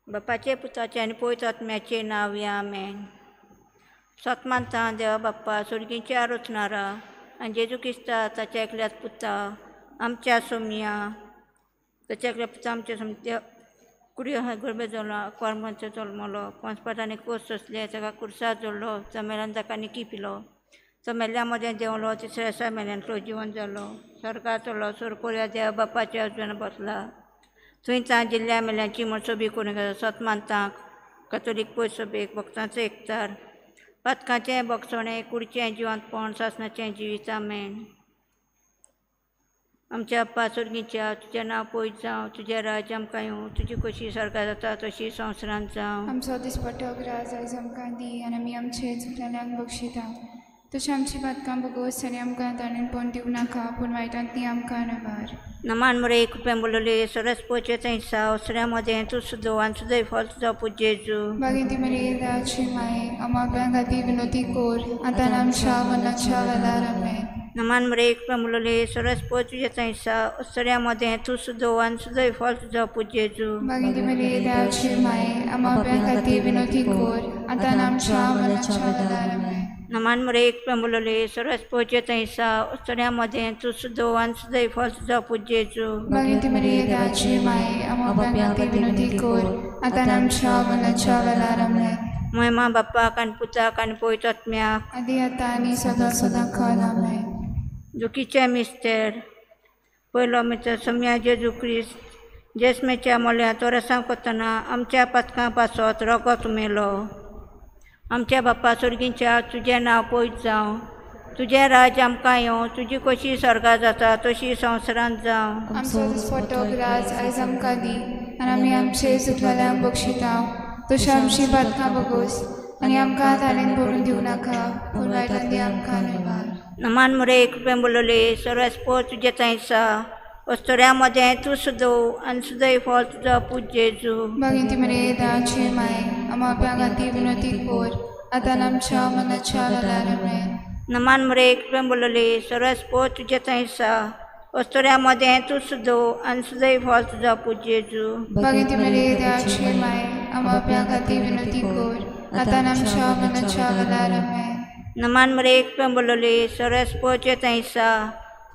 बापाचे पुताचे आनी पवित्र आत्म्याचे नांव या आमेन. सत मानता देवा बाप्पा सुर्गीच्या रचणारा आनी जेजू क्रिस्ता ताच्या एकल्याच पुता आमच्या सोमया ताच्या एकल्या पुता आमच्या सोमत्या कुडी गरबे जालो कोरमाचो जल्मलो पंचपाटांनी कोस सोंसले ताका कुर्सार जोडलो चमेल्यान ताका निकी पिलो चमेल्या मदें देंवलो तिसऱ्या दिसा मेल्यांतलो जिवन जालो स्वर्गार चडलो सुरपोल्या देवा बापाच्या उजव्यान बसला थंय तां जिल्ल्या मेल्यांची म्हण करूंक सत मानता कथोलीक पयस सभेक भक्तांचो एकचार पातकाचें भोगसणें कुडचें जिवंतपण सासणाचें जिवीत आमेन. आमच्या अप्पा सुर्गीच्या तुजें नांव पयस जावं तुजें राज्य आमकां येवं तुजी कशी स्वर्गार जाता तशी संवसारांत जावं. आमचो दिसपट्टो ग्रास आयज आमकां दी आनी आमी आमचे चुकलेल्यांक बक्षिता तशें आमची पातकां भोगोस आनी आमकां ताणें पण दिवं नाका पूण वायटांतली आमकां नवार. नमान मरे कृपेन बोलवले सरस पोचे थंय साव मदें तूं सुदो आनी सुदय फल तुजो पूत जेजू. बागेंती मरे देवाची माये आमच्या खातीर विनोती कोर आतां आमच्या मरणाच्या वेळार आमेन. नमान मरे कृपेन बोलवले सरस पोच तुजे थंय साव मदें तूं सुदो आनी सुदय फल तुजो पूत जेजू. बागेंती मरे देवाची माये आमच्या खातीर विनोती कोर आतां आमच्या मरणाच्या वेळार आमेन. नमान मरे कृपेन बोलवले सरस पोचे थंय साव मदें तूं सुदो आनी सुदय फल तुजो पूत जेजू. बागेंती मरे देवाची माये आमच्या खातीर विनोती कोर आतां आमच्या मरणाच्या वेळार आमेन. महिमा बाप्पाक आनी पुताक आनी पवित्र आत्म्याक आदी आतां आनी सदां सदां काल आमेन. दुखीचे मिस्तेर पयलो मित्र सोम्या जेजू क्रिस्त जेसमेच्या मोल्यांत वरसां करतना आमच्या पातकां पासत रोगत मेलो. आमच्या बाप्पा सुर्गीच्या तुजें नांव पयस जावं तुजें राज्य आमकां येवं तुजी कशी स्वर्गार जाता तशी संवसारांत जावं. आमचो दिसपट्टो ग्रास आयज आमकां दी आनी आमी आमचे चुकलेल्यांक बक्षिता तशें आमची पातकां भोगोस आनी आमकां ताणें भरून दिवं नाका पूण वायटांतली आमकां निवार. नमान मरे कृपेन बोलवले सरस पोच तुजें थंय आसा अस्तुऱ्यां मदें तूं सुदो आनी सुदय फल तुजो पूत जेजू. बागेंती मरे देवाची माये आमच्या खातीर विनोती कोर आतां आमच्या मरणाच्या वेळार आमेन. नमान मरे कृपेन बोलवले सरस पोच तुजें थंय आसा अस्तुऱ्यां मदें तूं सुदो आनी सुदय फल तुजो पूत जेजू. बागेंती मरे देवाची माये आमच्या खातीर विनोती कोर आतां आमच्या मरणाच्या वेळार आमेन. नमान मरे कृपेन बोलवले सरस पोच थंय आसा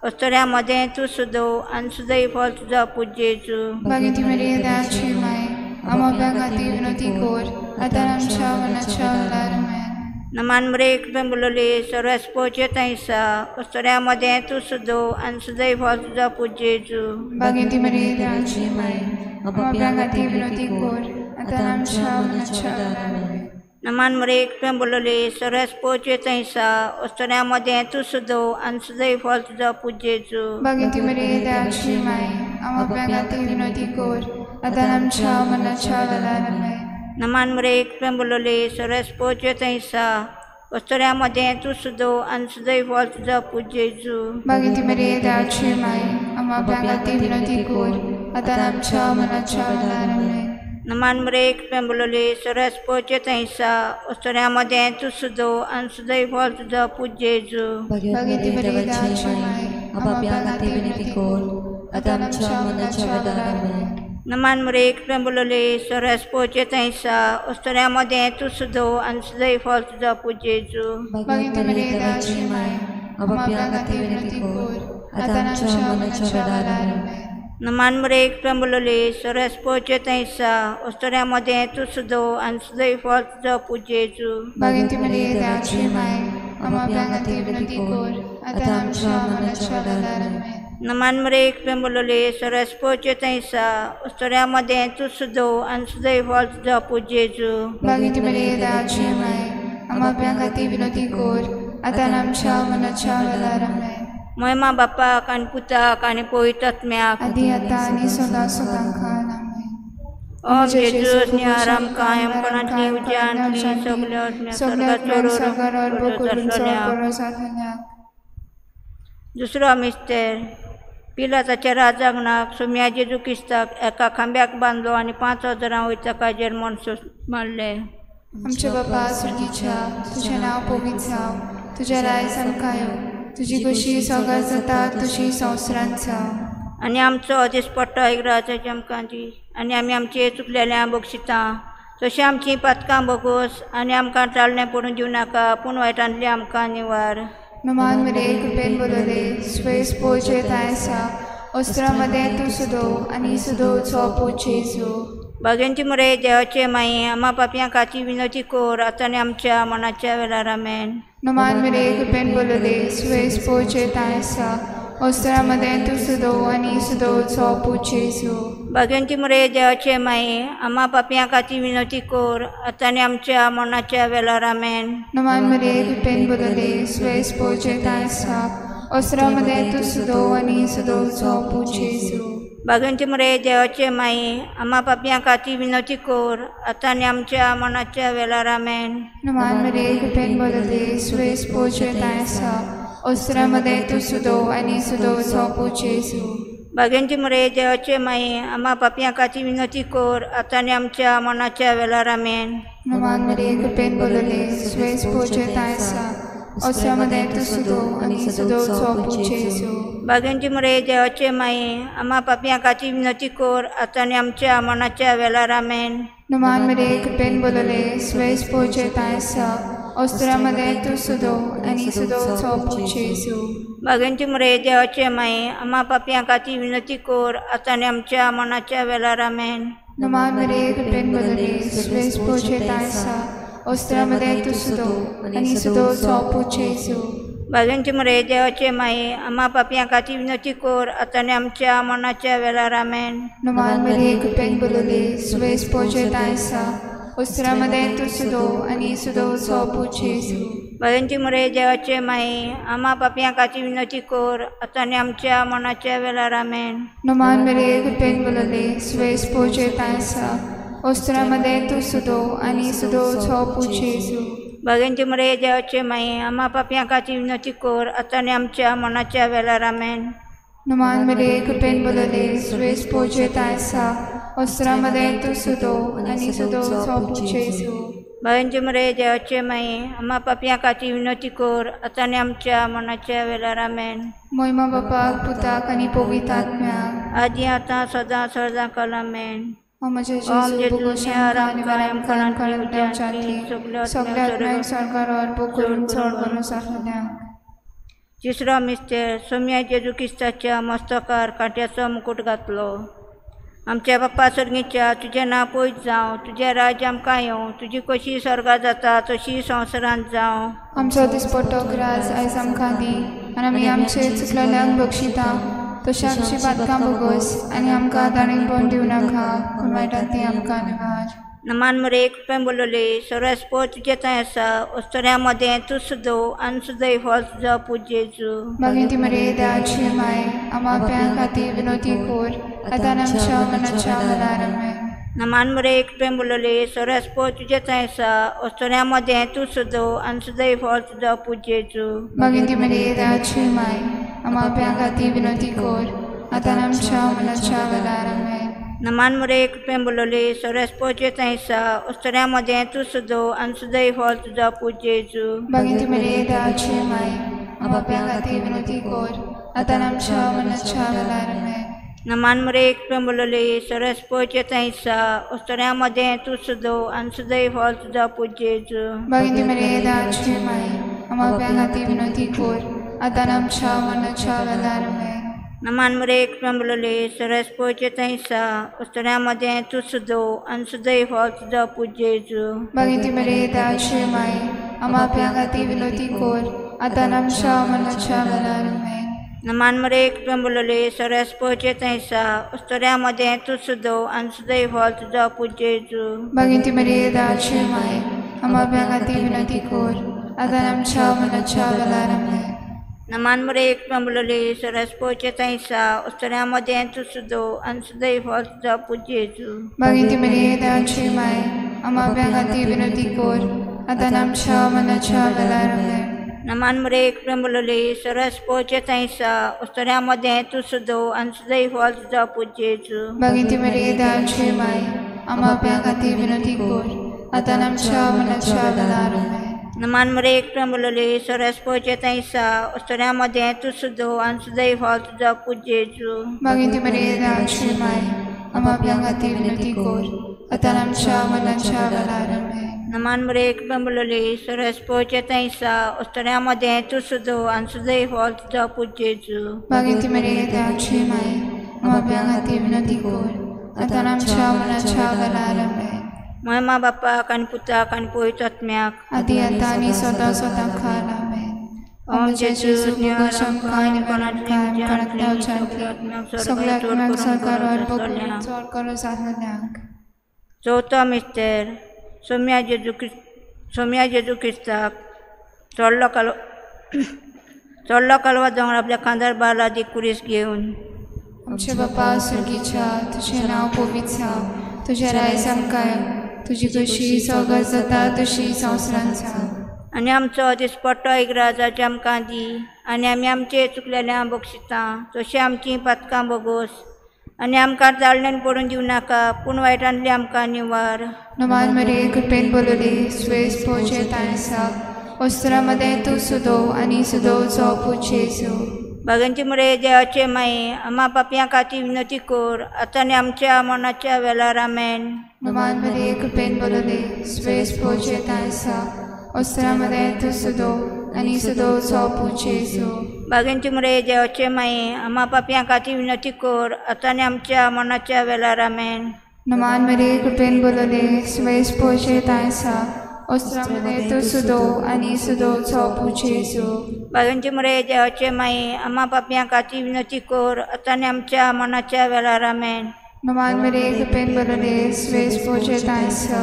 अस्तुऱ्यां मदें तूं सुदो आनी सुदय फल तुजो पूत जेजू. बागेंती मरे देवाची माये आमच्या खातीर विनोती कोर आतां आमच्या मरणाच्या वेळार आमेन. नमान मरे कृपेन बोलवले सरस पोच थंय आसा अस्तुऱ्यां मदें तूं सुदो आनी सुदय फल तुजो पूत जेजू. बागेंती मरे देवाची माये आमच्या खातीर विनोती कोर आतां आमच्या मरणाच्या वेळार आमेन. नमान मरे कृपेन बोलवले सरस पोच थंय आसा अस्तुऱ्यां मदें तूं सुदो आनी सुदय फल तुजो पूत जेजू. बागेंती मरे देवाची माये आमच्या खातीर विनोती कोर आतां आमच्या मरणाच्या वेळार आमेन. नमान मरे कृपेन बोलवले सरस पोच थंय आसा अस्तुऱ्यां मदें तूं सुदो आनी सुदय फल तुजो पूत जेजू. बागेंती मरे देवाची माये आमच्या खातीर विनोती कोर आतां आमच्या मरणाच्या वेळार आमेन. नमान मरे कृपेन बोलवले सरस पोच थंय आसा अस्तुऱ्यां मदें तूं सुदो आनी सुदय फल तुजो पूत जेजू. बागेंती मरे देवाची माये आमच्या खातीर विनोती कोर आतां आमच्या मरणाच्या वेळार आमेन. नमान मरे कृपेन बोलवले सरस पोच थंय आसा अस्तुऱ्यां मदें तूं सुदो आनी सुदय फल तुजो पूत जेजू. बागेंती मरे देवाची माये आमच्या खातीर विनोती कोर आतां आमच्या मरणाच्या वेळार आमेन. नमान मरे कृपेन बोलवले सरस पोच थंय आसा अस्तुऱ्यां मदें तूं सुदो आनी सुदय फल तुजो पूत जेजू. बागेंती मरे देवाची माये आमच्या खातीर विनोती कोर आतां आमच्या मरणाच्या वेळार आमेन. नमान मरे कृपेन बोलवले सरस पोच थंय आसा अस्तुऱ्यां मदें तूं सुदो आनी सुदय फल तुजो पूत जेजू. बागेंती मरे देवाची माये आमच्या खातीर विनोती कोर आतां आमच्या मरणाच्या वेळार आमेन. महिमा बापाक आनी पुताक आनी पवित्र आत्म्याक आदी आतां आनी सदां सदां काल आमेन. ओ जेजू निहार आमकां आमकां उज्यान सगळ्या दुसरो मिस्तेर पिलाताच्या राजांगणाक सोम्या जेजू क्रिस्ताक एका खांब्याक बांदलो आनी 5000 वयर ताका जेरमन मारले. आमच्या बापा सुर्गीच्या तुजें नांव पवित्र जावं तुजें राज आमकां येवं तुजी कशी स्वर्गार जाता तशी संवसारांत जावं. आनी आमचो दिसपट्टो एकराज आमकां दी आनी आमी आमचे चुकलेल्या बक्षिता तशें आमची पातकां भोगोस आनी आमकां टाळणें पडून दिवं नाका पूण वायटांतली आमकां निवार. नमान मरिये कृपेन बोलले स्वेस पोचे आसा ओस्त्रा मदें तूं सुदो आनी सुदोचो पूत जेजू. भाग्यांची मुरे देवाचे माई आमा पापयां खातीर विनवती कोर आतां आनी आमच्या मनाच्या वेळार. आमेन. नमान मरिये कृपेन बोलले स्वेस पोचे आसा ओस्त्रा मदें तूं सुदो आनी सुदोचो पूत जेजू. भाग्यांची मुरे देवाचे माई आमा पापयां खातीर विनवती कोर आतां आनी आमच्या मनाच्या वेळार. आमेन. नमान मरिये कृपेन बोलले स्वेस पोचे आसा ओस्त्रा मदें तूं सुदो आनी सुदोचो पूत जेजू. भाग्यांची मुरे देवाचे माई आमा पापयां खातीर विनवती कोर आतां आनी आमच्या मनाच्या वेळार. आमेन. नमान मरिये कृपेन बोलले स्वेस पोचे आसा ओस्त्रा मदें तूं सुदो आनी सुदोचो पूत जेजू. भाग्यांची मुरे देवाचे माई आमा पापयां खातीर विनवती कोर आतां आनी आमच्या मनाच्या वेळार. आमेन. नमान मरिये कृपेन बोलले स्वेस पोचे आसा ओस्त्रा मदें तूं सुदो आनी सुदोचो पूत जेजू. भाग्यांची मुरे देवाचे माई आमा पापयां खातीर विनवती कोर आतां आनी आमच्या मनाच्या वेळार. आमेन. नमान मरिये कृपेन बोलले स्वेस पोचे आसा ओस्त्रा मदें तूं सुदो आनी सुदोचो पूत जेजू. भाग्यांची मुरे देवाचे माई आमा पापयां खातीर विनवती कोर आतां आनी आमच्या मनाच्या वेळार. आमेन. नमान मरिये कृपेन बोलले स्वेस पोचे आसा ओस्त्रा मदें तूं सुदो आनी सुदोचो पूत जेजू. भाग्यांची मुरे देवाचे माई आमा पापयां खातीर विनवती कोर आतां आनी आमच्या मनाच्या वेळार. आमेन. नमान मरिये कृपेन बोलले स्वेस पोचे आसा ओस्त्रा मदें तूं सुदो आनी सुदोचो पूत जेजू. भाग्यांची मुरे देवाचे माई आमा पापयां खातीर विनवती कोर आतां आनी आमच्या मनाच्या वेळार. आमेन. नमान मरिये कृपेन बोलले स्वेस पोचे आसा ओस्त्रा मदें तूं सुदो आनी सुदोचो पूत जेजू. भाग्यांची मुरे देवाचे माई आमा पापयां खातीर विनवती कोर आतां आनी आमच्या मनाच्या वेळार. आमेन. नमान मरिये कृपेन बोलले स्वेस पोचे आसा ओस्त्रा मदें तूं सुदो आनी सुदोचो पूत जेजू. भाग्यांची मुरे देवाचे माई आमा पापयां खातीर विनवती कोर आतां आनी आमच्या मनाच्या वेळार. आमेन. मोहिमा बापाक पुताक आनी पवित्र आत्म्याक आदी आतां सदां सदां काल. आमेन. ओ म्हजे जेजू भोगोश आनी आमकां सगळ्या आत्म्यांक स्वर्गार व्हर करून चड करून सारल्या. तिसरो मिस्तेर सोम्या जेजू क्रिस्ताच्या मस्तकार कांट्याचो मुकूट घातलो. आमच्या बाप्पा सर्गीच्या तुजें नांव पयस जावं, तुजें राज्य आमकां येवं, तुजी कशी स्वर्गार जाता तशी संवसारांत जावं. आमचो दिसपट्टो ग्रास आयज आमकां दी आनी आमी आमचे चुकलेल्यांक बक्षिता तशें आमची पातकां भोगोस आनी आमकां दाणें पण दिवं नाका पूण वायटांतली आमकां निवार. नमान मरे कृपेन बोलले सर्वस्व तुजें थंय आसा अस्तुऱ्यां मदें तूं सुदो आनी सुदय फळ तुजो पूत जेजू. भगिनी मरे देवाची माय आमा प्यां खातीर विनोती कोर आतां आमच्या मनाच्या वेळार. आमेन. नमान मरे कृपेन बोलले सर्वस्व तुजें थंय आसा अस्तुऱ्यां मदें तूं सुदो आनी सुदय फळ तुजो पूत जेजू. भगिनी मरे देवाची माय आमा प्यां खातीर विनोती कोर आतां आमच्या मनाच्या वेळार. आमेन. नमान मरे कृपेन बोलले सर्वस्व तुजें थंय आसा अस्तुऱ्यां मदें तूं सुदो आनी सुदय फळ तुजो पूत जेजू. भगिनी मरे देवाची माय आमा प्यां खातीर विनोती कोर आतां आमच्या मनाच्या वेळार. आमेन. नमान मरे कृपेन बोलले सर्वस्व तुजें थंय आसा अस्तुऱ्यां मदें तूं सुदो आनी सुदय फळ तुजो पूत जेजू. भगिनी मरे देवाची माय आमा प्यां खातीर विनोती कोर आतां आमच्या मनाच्या वेळार. आमेन. नमान मरे कृपेन बोलले सर्वस्व तुजें थंय आसा अस्तुऱ्यां मदें तूं सुदो आनी सुदय फळ तुजो पूत जेजू. भगिनी मरे देवाची माय आमा प्यां खातीर विनोती कोर आतां आमच्या मनाच्या वेळार. आमेन. नमान मरे कृपेन बोलले सर्वस्व तुजें थंय आसा अस्तुऱ्यां मदें तूं सुदो आनी सुदय फळ तुजो पूत जेजू. भगिनी मरे देवाची माय आमा प्यां खातीर विनोती कोर आतां आमच्या मनाच्या वेळार. आमेन. नमान मरे कृपेन बोलले सर्वस्व तुजें थंय आसा अस्तुऱ्यां मदें तूं सुदो आनी सुदय फळ तुजो पूत जेजू. भगिनी मरे देवाची माय आमा प्यां खातीर विनोती कोर आतां आमच्या मनाच्या वेळार. आमेन. नमान मरे कृपेन बोलले सर्वस्व तुजें थंय आसा अस्तुऱ्यां मदें तूं सुदो आनी सुदय फळ तुजो पूत जेजू. भगिनी मरे देवाची माय आमा प्यां खातीर विनोती कोर आतां आमच्या मनाच्या वेळार. आमेन. नमान मरे एक बोलले सरस पोचे तैसा ओस्तऱ्यामध्ये तूं सुदो आनी सुदय फळ तुजो पूत जेजू. मागीर मरे देवाची माय आम्हा आपल्या खातीर विनंती कर आतां आमच्या मनाच्या वेळार. आमेन. नमान मरे एक बोलले सरस पोचे तैसा ओस्तऱ्यामध्ये तूं सुदो आनी सुदय फळ तुजो पूत जेजू. मागीर मरे देवाची माय आम्हा आपल्या खातीर विनंती कर आतां आमच्या मनाच्या वेळार. आमेन. महिमा बापाक आनी पुताक आनी पवित्र आत्म्याक आदी आतां आनी सदां सदां खाल. आमेन. ओम जेजू सगळ्या आत्म्याक सरकार चड करो जातल्यांक. चवथो मिस्तेर सोम्या जेजू सोम्या जेजू क्रिस्ताक चडलो काल चडलो कालवा दोंगर आपल्या खांदार बारला दी कुरीस घेवन. आमच्या बापा सुर्गीच्या तुजें नांव पवित्र जावं, तुजें रायज आमकां येवं, तुजी कशी सगळं जाता तशी संवसारांत जावं. आनी आमचो दिसपट्टो इग्राजाचे आमकां दी आनी आमी आमचे चुकलेल्या बक्षितां तशी आमची पातकां बोगोस आनी आमकां जाळणेन पडून दिवं नाका पूण वायटांतली आमकां निवार. नमान मरे कृपेन बोलले स्वेस पोचे तांसा वस्त्रा मदें तूं सुदो आनी सुदोवचो पूत जेजू. बागांची मरे देवाचे माये आम्हा पापयां खातीर विनंती कर आतां आनी आमच्या मरणाच्या वेळार. आमेन. नमान मरे कृपेन बोलले स्वेस पोचे तांसा वस्त्रा मदें तूं सुदो आनी सुदोवचो पूत जेजू. बागांची मरे देवाचे माये आम्हा पापयां खातीर विनंती कर आतां आनी आमच्या मरणाच्या वेळार. आमेन. नमान मरे कृपेन बोलले स्वेस पोचे तांसा वस्त्रा मदें तूं सुदो आनी सुदोवचो पूत जेजू. बागांची मरे देवाचे माये आम्हा पापयां खातीर विनंती कर आतां आनी आमच्या मरणाच्या वेळार. आमेन. नमान मरे कृपेन बोलले स्वेस पोचे तांसा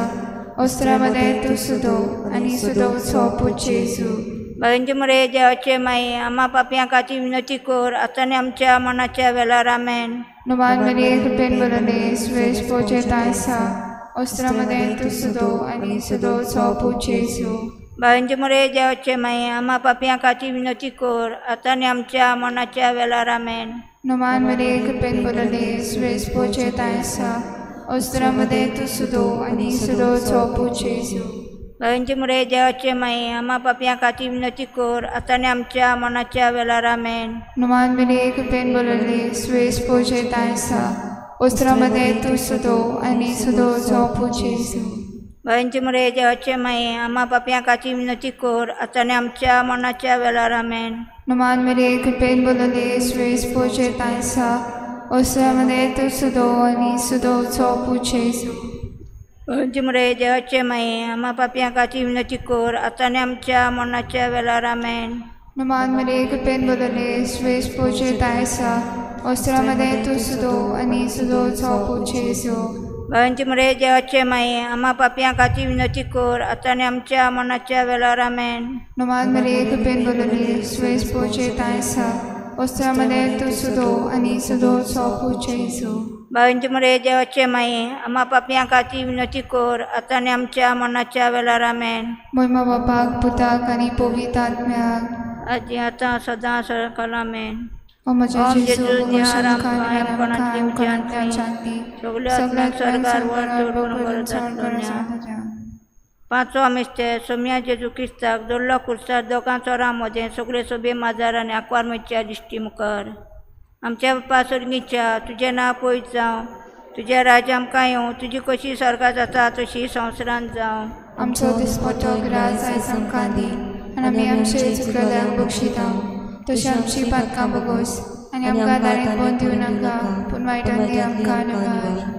वस्त्रा मदें तूं सुदो आनी सुदोवचो पूत जेजू. बागांची मरे देवाचे माये आम्हा पापयां खातीर विनंती कर आतां आनी आमच्या मरणाच्या वेळार. आमेन. नमान मरे कृपेन बोलले स्वेस पोचे तांसा वस्त्रा मदें तूं सुदो आनी सुदोवचो पूत जेजू. बागांची मरे देवाचे माये आम्हा पापयां खातीर विनंती कर आतां आनी आमच्या मरणाच्या वेळार. आमेन. नमान मरे कृपेन बोलले स्वेस पोचे तांसा वस्त्रा मदें तूं सुदो आनी सुदोवचो पूत जेजू. बागांची मरे देवाचे माये आम्हा पापयां खातीर विनंती कर आतां आनी आमच्या मरणाच्या वेळार. आमेन. नमान मरे कृपेन बोलले स्वेस पोचे तांसा वस्त्रा मदें तूं सुदो आनी सुदोवचो पूत जेजू. बागांची मरे देवाचे माये आम्हा पापयां खातीर विनंती कर आतां आनी आमच्या मरणाच्या वेळार. आमेन. नमान मरे कृपेन बोलले स्वेस पोचे तांसा वस्त्रा मदें तूं सुदो आनी सुदोवचो पूत जेजू. बागांची मरे देवाचे माये आम्हा पापयां खातीर विनंती कर आतां आनी आमच्या मरणाच्या वेळार. आमेन. नमान मरे कृपेन बोलले स्वेस पोचे तांसा वस्त्रा मदें तूं सुदो आनी सुदोवचो पूत जेजू. बागांची मरे देवाचे माये आम्हा पापयां खातीर विनंती कर आतां आनी आमच्या मरणाच्या वेळार. आमेन. नमान मरे कृपेन बोलले स्वेस पोचे तांसा वस्त्रा मदें तूं सुदो आनी सुदोवचो पूत जेजू. बागांची मरे देवाचे माये आम्हा पापयां खातीर विनंती कर आतां आनी आमच्या मरणाच्या वेळार. आमेन. मोहिमा बापाक पुताक आनी पवित्र आत्म्याक आजी आतां सदां सरकाल. आमेन. ओ म्हज्या ओम जेजू जेजू सगळ्या सरकार वर चड करून पांचवो मिस्तेर सोम्या जेजू क्रिस्ताक जोडलो कुर्सार दोगां चोरां मदें सगळे सोबे माजार आनी आंकवार मनच्या दिश्टी मुखार. आमच्या बापा सर्गीच्या तुजें नांव पयस जावं, तुजें राज्य आमकां येवं, तुजी कशी स्वर्गात जाता तशी संवसारांत जावं. आमचो दिसपट्टो ग्रास आयज आमकां दी आनी आमी आमचे चुकलेल्यांक बक्षिता तशी आमची पातकां बोगोस आनी आमकां दारेंत बंद दिवं नाका पूण वायटांतली आमकां निवार.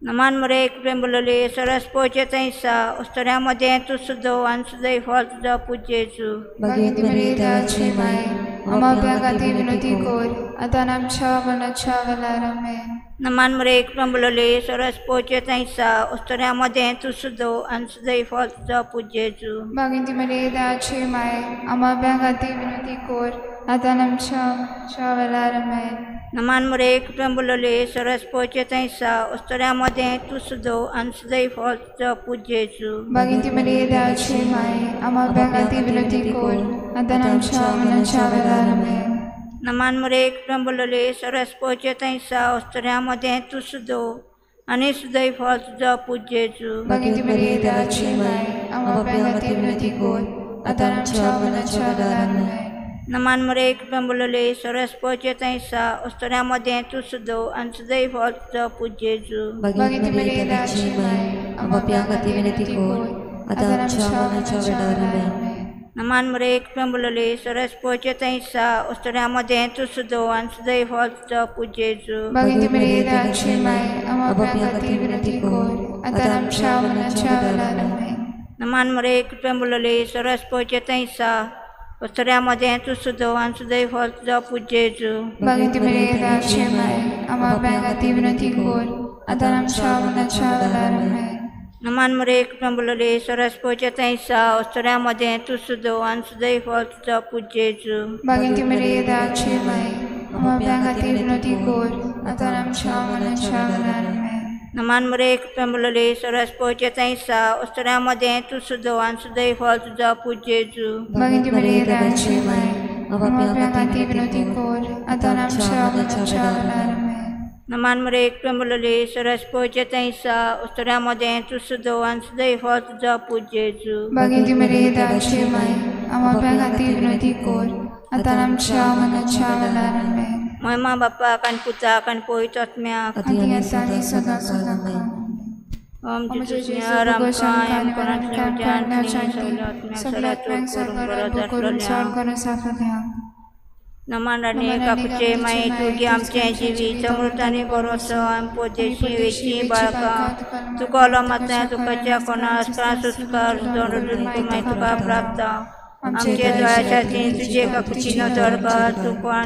नमान मरे प्रेम बोलले सरस पोचे तैसा ओस्तऱ्या मदें तूं सुदो आनी सुदय फळ तुजो पूत जेजू. भगिनी मरे देवाची माय आम्हा खातीर विनंती कर आतां आमच्या मरणाच्या वेळार. आमेन. नमान मरे प्रेम बोलले सरस पोचे तैसा ओस्तऱ्या मदें तूं सुदो आनी सुदय फळ तुजो पूत जेजू. भगिनी मरे देवाची माय आम्हा खातीर विनंती कर आतां आमच्या वेळार. आमेन. नमान मरे प्रेम बोलले सरस पोचे तैसा ओस्तऱ्या मदें तूं सुदो आनी सुदय फळ तुजो पूत जेजू. भगिनी मरे देवाची माय आम्हा खातीर विनंती कर आतां आमच्या मरणाच्या वेळार. आमेन. नमान मरे प्रेम बोलले सरस पोचे तैसा ओस्तऱ्या मदें तूं सुदो आनी सुदय फळ तुजो पूत जेजू. भगिनी मरे देवाची माय आम्हा खातीर विनंती कर आतां आमच्या मरणाच्या वेळार आमेन. नमान मरे कृपेन बोलले सरस पोचे तैसा अस्तुऱ्यां मदें तूं सुदो आनी सुदैव फळ तुजो पूत जेजू. भगिनी मरिये देवाची माय, आमकां पाप्यां खातीर विनंती कर, आतां आमच्या मरणाच्या वेळार आमेन. नमान मरे कृपेन बोलले सरस पोचे तैसा अस्तुऱ्यां मदें तूं सुदो आनी सुदैव फळ तुजो पूत जेजू. भगिनी मरिये देवाची माय, आमकां पाप्यां खातीर विनंती कर, आतां आमच्या मरणाच्या वेळार आमेन. नमान मरे कृपेन बोलले सरस पोचे तैसा अस्तुऱ्यां मदें तूं सुदो आनी सुदैव फळ तुजो पूत जेजू. भगिनी मरिये देवाची माय, आमकां पाप्यां खातीर विनंती कर, आतां आमच्या मरणाच्या वेळार आमेन. नमान मरे कृपेन बोलले सरस पोचे तैसा अस्तुऱ्यां मदें तूं सुदो आनी सुदैव फळ तुजो पूत जेजू. भगिनी मरिये देवाची माय, आमकां पाप्यां खातीर विनंती कर, आतां आमच्या मरणाच्या वेळार आमेन. नमान मरे कृपेन बोलले सरस पोचे तैसा अस्तुऱ्यां मदें तूं सुदो आनी सुदैव फळ तुजो पूत जेजू. भगिनी मरिये देवाची माय, आमकां पाप्यां खातीर विनंती कर, आतां आमच्या मरणाच्या वेळार आमेन. नमान मरे कृपेन बोलले सरस पोचे तैसा अस्तुऱ्यां मदें तूं सुदो आनी सुदैव फळ तुजो पूत जेजू. भगिनी मरिये देवाची माय, आमकां पाप्यां खातीर विनंती कर, आतां आमच्या मरणाच्या वेळार आमेन. महिमा बापाक आनी पुताक आनी पवित्र आत्म्याक. आनी आतां आनी सदां सदां काळ. ओम आमच्या जेजू सगळ्या आत्म्यांक सर्व करून चड करून सापडल्या. नमान राणी काकुचे माये तुगे आमचें जिवीत अमृत आनी भरोसो आनी पोदेशी वेची बाळकां तुका माता तुकाच्या कोणा सुस्कार दोन माय तुका प्राप्त आमचे दोळ्याच्या तुजे काकुची नदर कर तूं कोण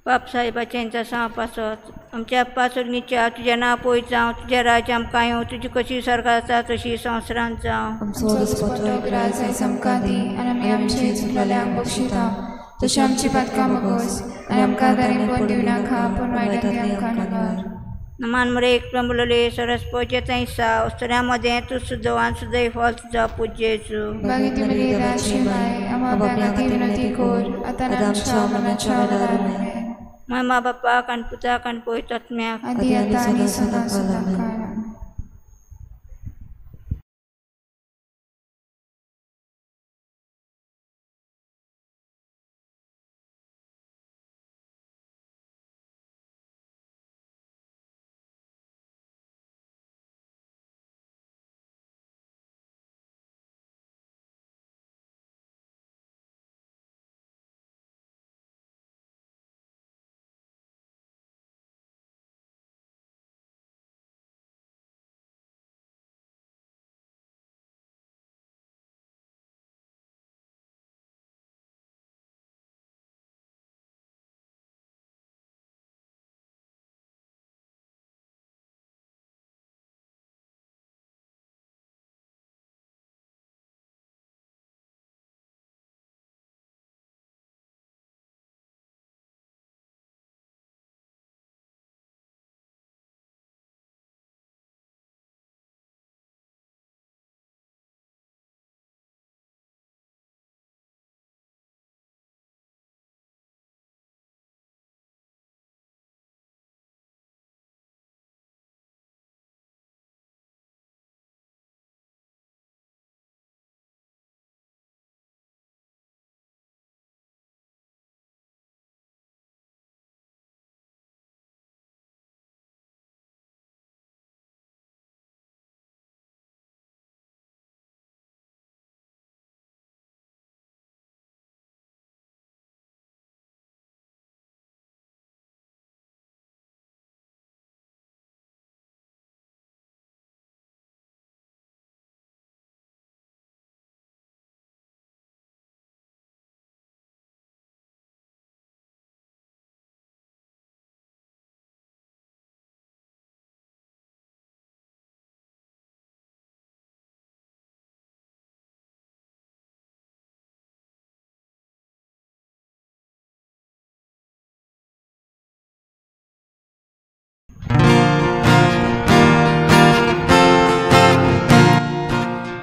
बाप साहेबाच्या सांव पासत आमच्या पासुरणीच्या तुज्या नांव पयत जावं तुज्या राज्य आमकां येवं तुजी कशी स्वर्गार आसा तशी संवसारांत जावं. आमचो दिसपट्टो ग्रास आयज आमकां दी आनी आमी आमचे चुकलेल्यांक बक्षिता तशें आमची पातकां बगोस आनी आमकां दारीं दिवं नाका पूण वायटांतली आमकां निवार. नमान मरे कृपेन बोलले सरस पोचे तैसा अस्तुऱ्यां मदें तूं सुदो आनी सुदैव फळ तुजो पूत जेजू. भगिनी मरिये देवाची माय, आमकां पाप्यां खातीर विनंती कर, आतां आमच्या मरणाच्या वेळार आमेन. महिमा बापाक आनी पुताक आनी पवित्र आत्म्याक. आदी आतां आनी सदां सदां काळ.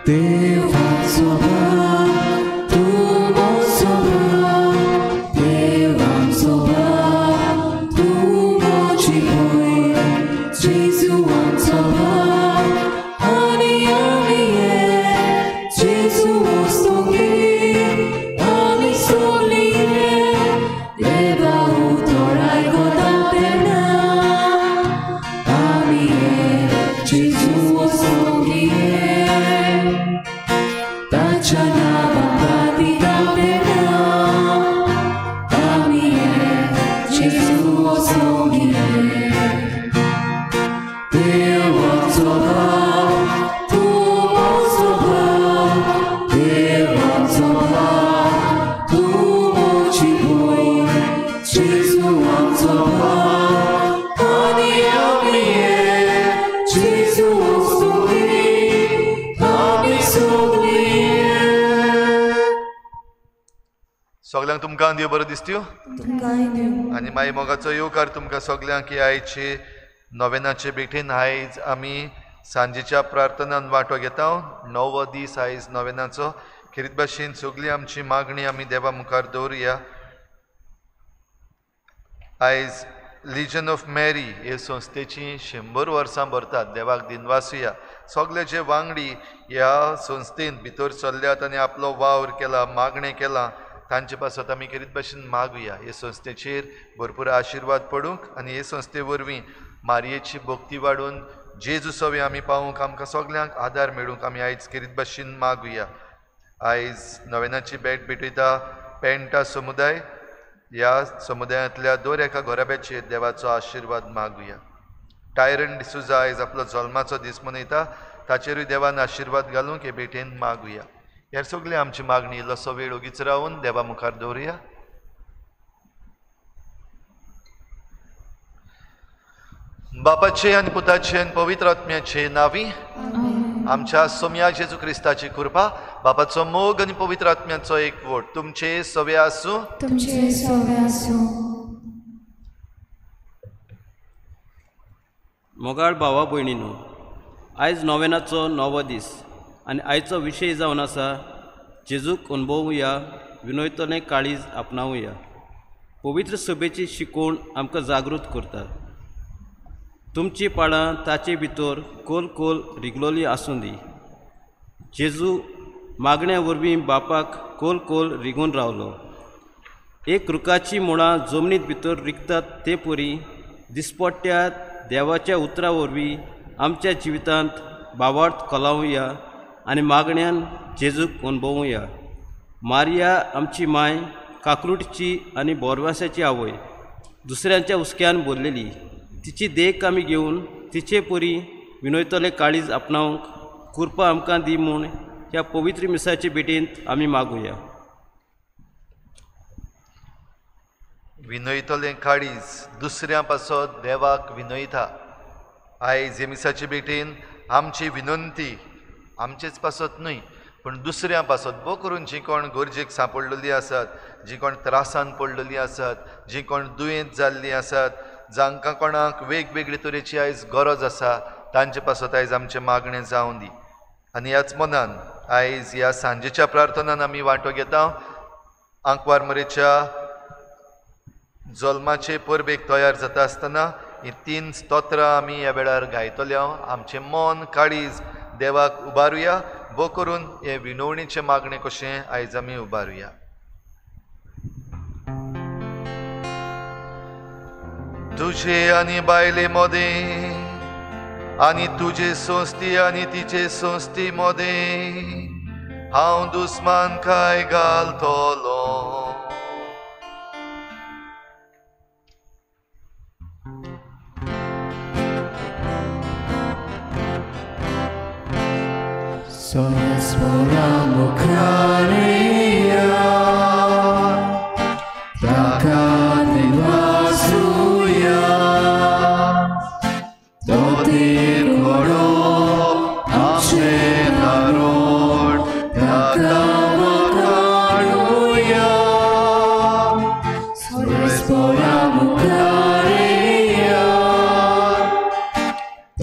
देवाचो भाव तूं म्हजो भाव सगल्यांक तुमकां देव बरो दिसत्यो आनी माई मोगाचो येवकार तुमकां सगल्यांक ही आयचे नोवेनाचे भेटेन. आयज आमी सांजेच्या प्रार्थनान वांटो घेता. णवो दीस आयज नोवेनाचो. खेरीत भाशेन सगळी आमची मागणी आमी देवा मुखार दवरुया. आयज लिजन ऑफ मॅरी हे संस्थेची 100 वर्सां भरतात. देवाक दिनवासुया. सगळे जे वांगडी ह्या संस्थेंत भितर सरल्यात आनी आपलो वावर केला, मागणें केलां, तांचे पासत आमी खेरीत भाशेन मागुया. हे संस्थेचेर भरपूर आशिर्वाद पडूंक आनी हे संस्थे वरवीं मारयेची भक्ती वाडून जेजू सवे आमी पावूंक आमकां सगल्यांक आदार मेळूंक आमी आयज खेरीत भाशेन मागुया. आयज नोवेनाची भेट भेटयता पेंटा समुदाय. ह्या समुदायांतल्या दर एका घराब्याचेर देवाचो आशिर्वाद मागुया. टायरन डिसुजा आयज आपलो जल्माचो दीस मनयता, ताचेरूय देवान आशिर्वाद घालूंक हे भेटेन मागुया. ह्या सगळी आमची मागणी इल्लोसो वेळ ओगीच रावन देवा मुखार दवरुया. बापाचे आनी पुताचे आनी पवित्र आत्म्याचे नांवी आमच्या सोम्या जेजू क्रिस्ताची कृपा, बापाचो मोग आनी पवित्र आत्म्याचो एकवट तुमचे सवे आसूं. तुमचे सवे आसूं. मोगाळ भावा भयणीनो, आयज नोवेनाचो णवो दीस आनी आयचो विशय जावन आसा जेजूक अणभवुया, विनयतलें काळीज आपणावया. पवित्र सभेची शिकवण आमकां जागृत करता. तुमची पाळां ताचे भितर खोल खोल रिगलोली आसूं दी. जेजू मागण्या वरवीं बापाक खोल खोल रिगून रावलो. एक रुखाची मुळां जमनीत भितर रिगतात ते परी दिसपट्ट्या देवाच्या उतरा वरवीं आमच्या जिवितांत भावार्थ कोलावया आनी मागण्यान जेजूक अणभवुया. मारिया आमची माय, काकरूटची आनी बोरवासाची आवय, दुसऱ्यांच्या हुस्क्यान भरलेली. तिची देख आमी घेवन तिचे परी विनयतले काळीज आपणावंक कृपा आमकां दी म्हूण ह्या पवित्र मिसाचे भेटेंत आमी मागुया. विनयतलें काळीज दुसऱ्या पासत देवाक विनयता. आयज हे मिसाचे भेटेन आमची विनंती आमचेच पासत न्हय पूण दुसऱ्या पासत, बो करून जी कोण गरजेक सांपडलेली आसात, जी कोण त्रासान पडलेली आसात, जी कोण दुयेंत जाल्लीं आसात, जांकां कोणाक वेगवेगळे तरेची आयज गरज आसा, तांचे पासत आयज आमचें मागणें जावं दी. आनी ह्याच मनान आयज ह्या सांजेच्या प्रार्थनान आमी वांटो घेता. आंकवार मरेच्या जल्माचे परबेक तयार जाता आसतना ही 3 स्तोत्रां आमी ह्या वेळार गायतले. आमचें मन काळीज देवाक उबारुया, बो करून हे विनवणीचें मागणें कशें आयज आमी उबारुया. तुझे आनी बायले मदें आनी तुजे संस्थी आनी तिचे संस्थी मदें हांव दुस्मान काय घालतलो. Sora mukaria takane vasuya totir koro amche taror takavakaruya Sora mukaria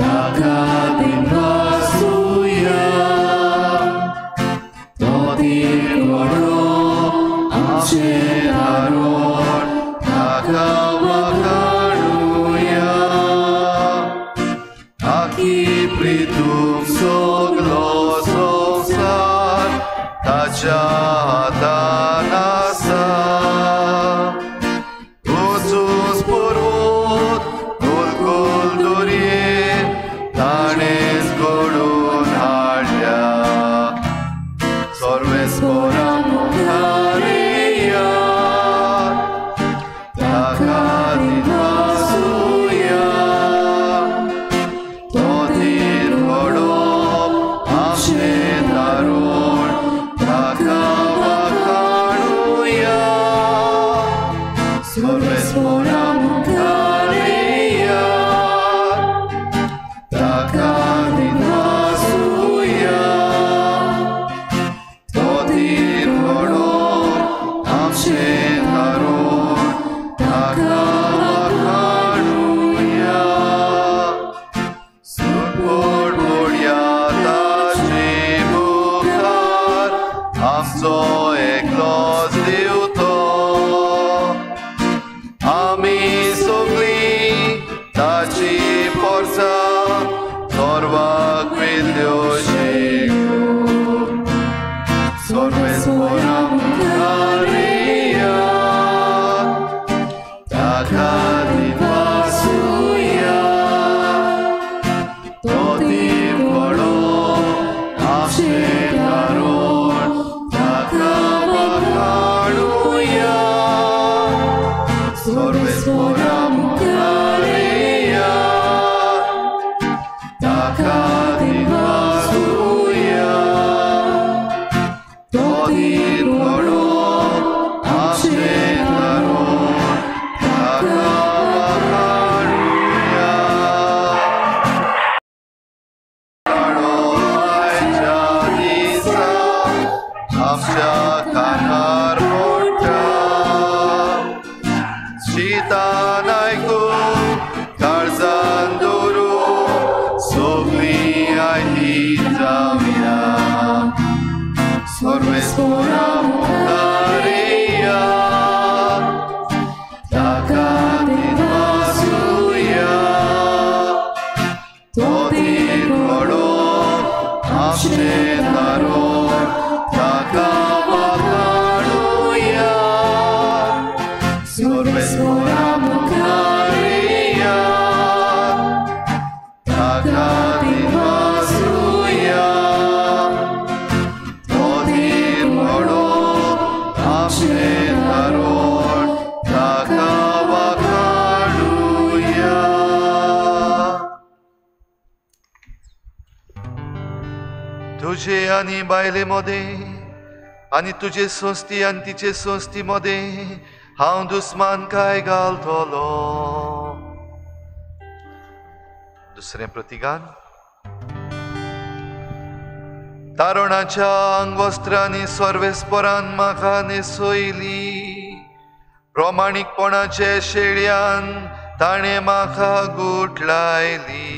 takane vasuya Sorves por amor. आमचें तारण ताका वाखाणुया. सुटपोडया ताचे मुखार आमचो एकलोच देव तो. आमी सगळीं ताची पोरसां सर्वाक वेल्यो शेगो. सर्वेस्पोरा मुखार येयात, ताका दिनवासुया. तो दिवडो आमचें तारण ताका वाखाणुया. सर्वेस्पोरा मुखार येयात, ताका दिनवासुया. तो दिवडो आमचें तारण ताका वाखाणुया. आयच्या दिसा आमच्या कानार पडटा. शितान आयकून काळजान दवरून सगळीं आयती जावया. सर्वेस्पोरा मुखार येयात, ताका दिनवासुया. तो दिवडो आमचें तारण ताका वाखाणुया. सर्वेस्पोरा मुखार येयात, ताका दिनवासुया. तो दिवडो आमचें तारण ताका वाखाणुया. तुजे आनी बायले मदें आनी तुजे संस्थी आनी तिचे संस्थी मदें हांव दुस्मानकाय घालतलो. दुसरें प्रतिगान. तारणाच्या आंगवस्त्रांनी सर्वेस्परान म्हाका न्हेसयली. प्रमाणीकपणाचे शेळयान ताणें म्हाका गुठलायली.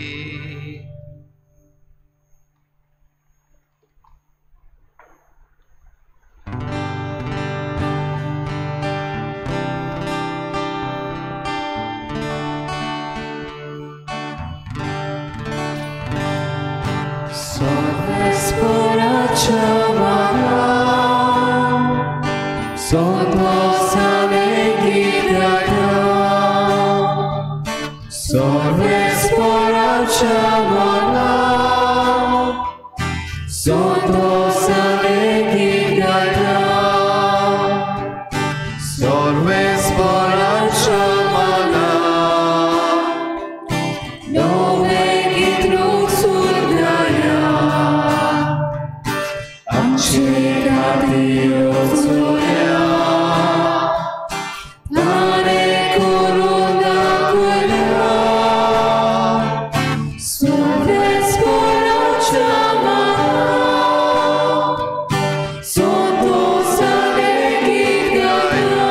सर्वेस्पोराच्या मनान संतोषाने गीत गाया. सर्वेस्पोराच्या मनान संतोषाने गीत गाया. सर्वेस्पोराच्या मनान नवें गीत रुचून गाया. आमचे खातीर वचुया, ताणें करून दाखयल्या. सर्वेस्पोराच्या मनान संतोषाने गीत गाया.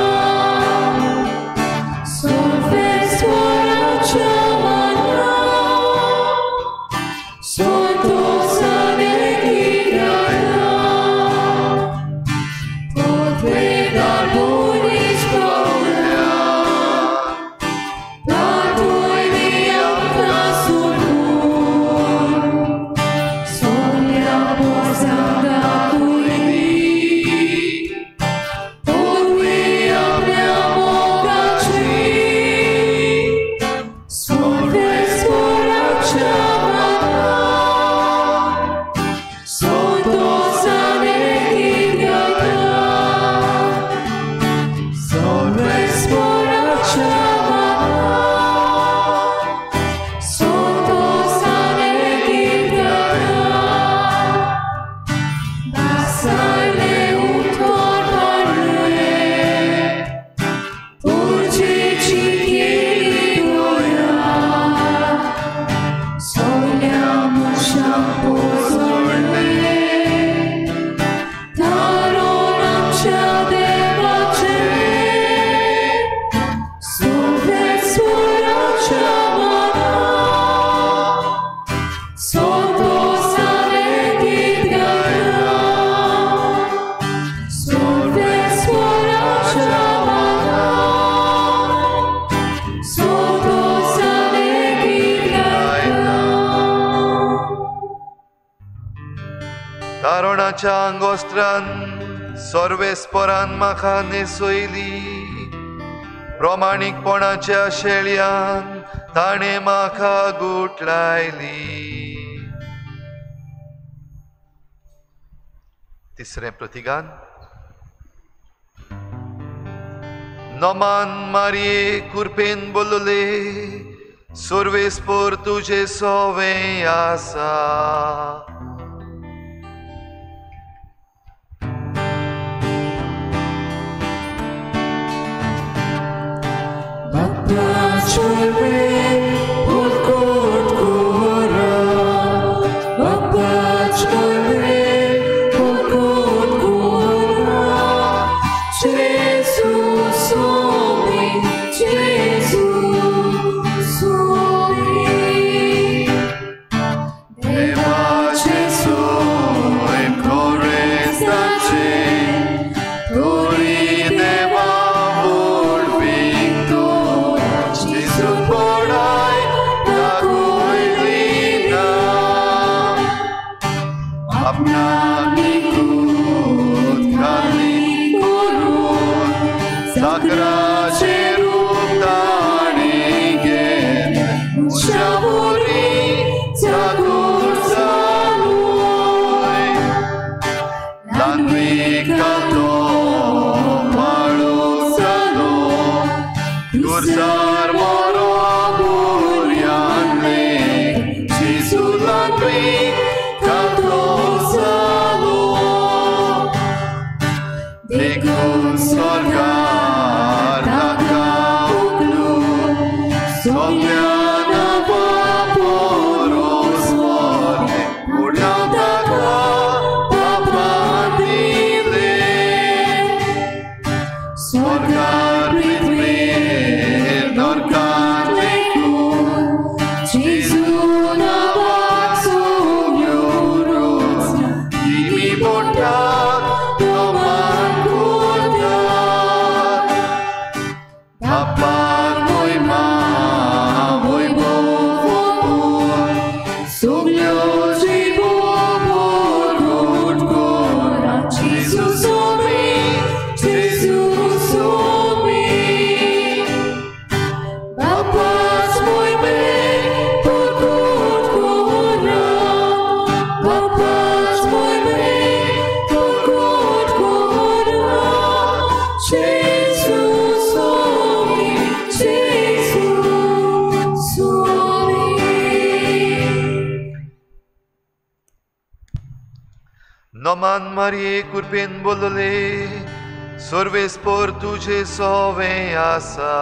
तारणाच्या आंगवस्त्रान सर्वेस्परान म्हाका न्हेसयली. प्रमाणीकपणाच्या शेळयान ताणें म्हाका गुठलायली. तिसरें प्रतिगान. नमान मारये कुरपेन बोलले, सर्वेस्पर तुजे सोवें आसा. नमान मारये कुरपेन बोलले, सर्वेस्पर तुजे सोवें आसा.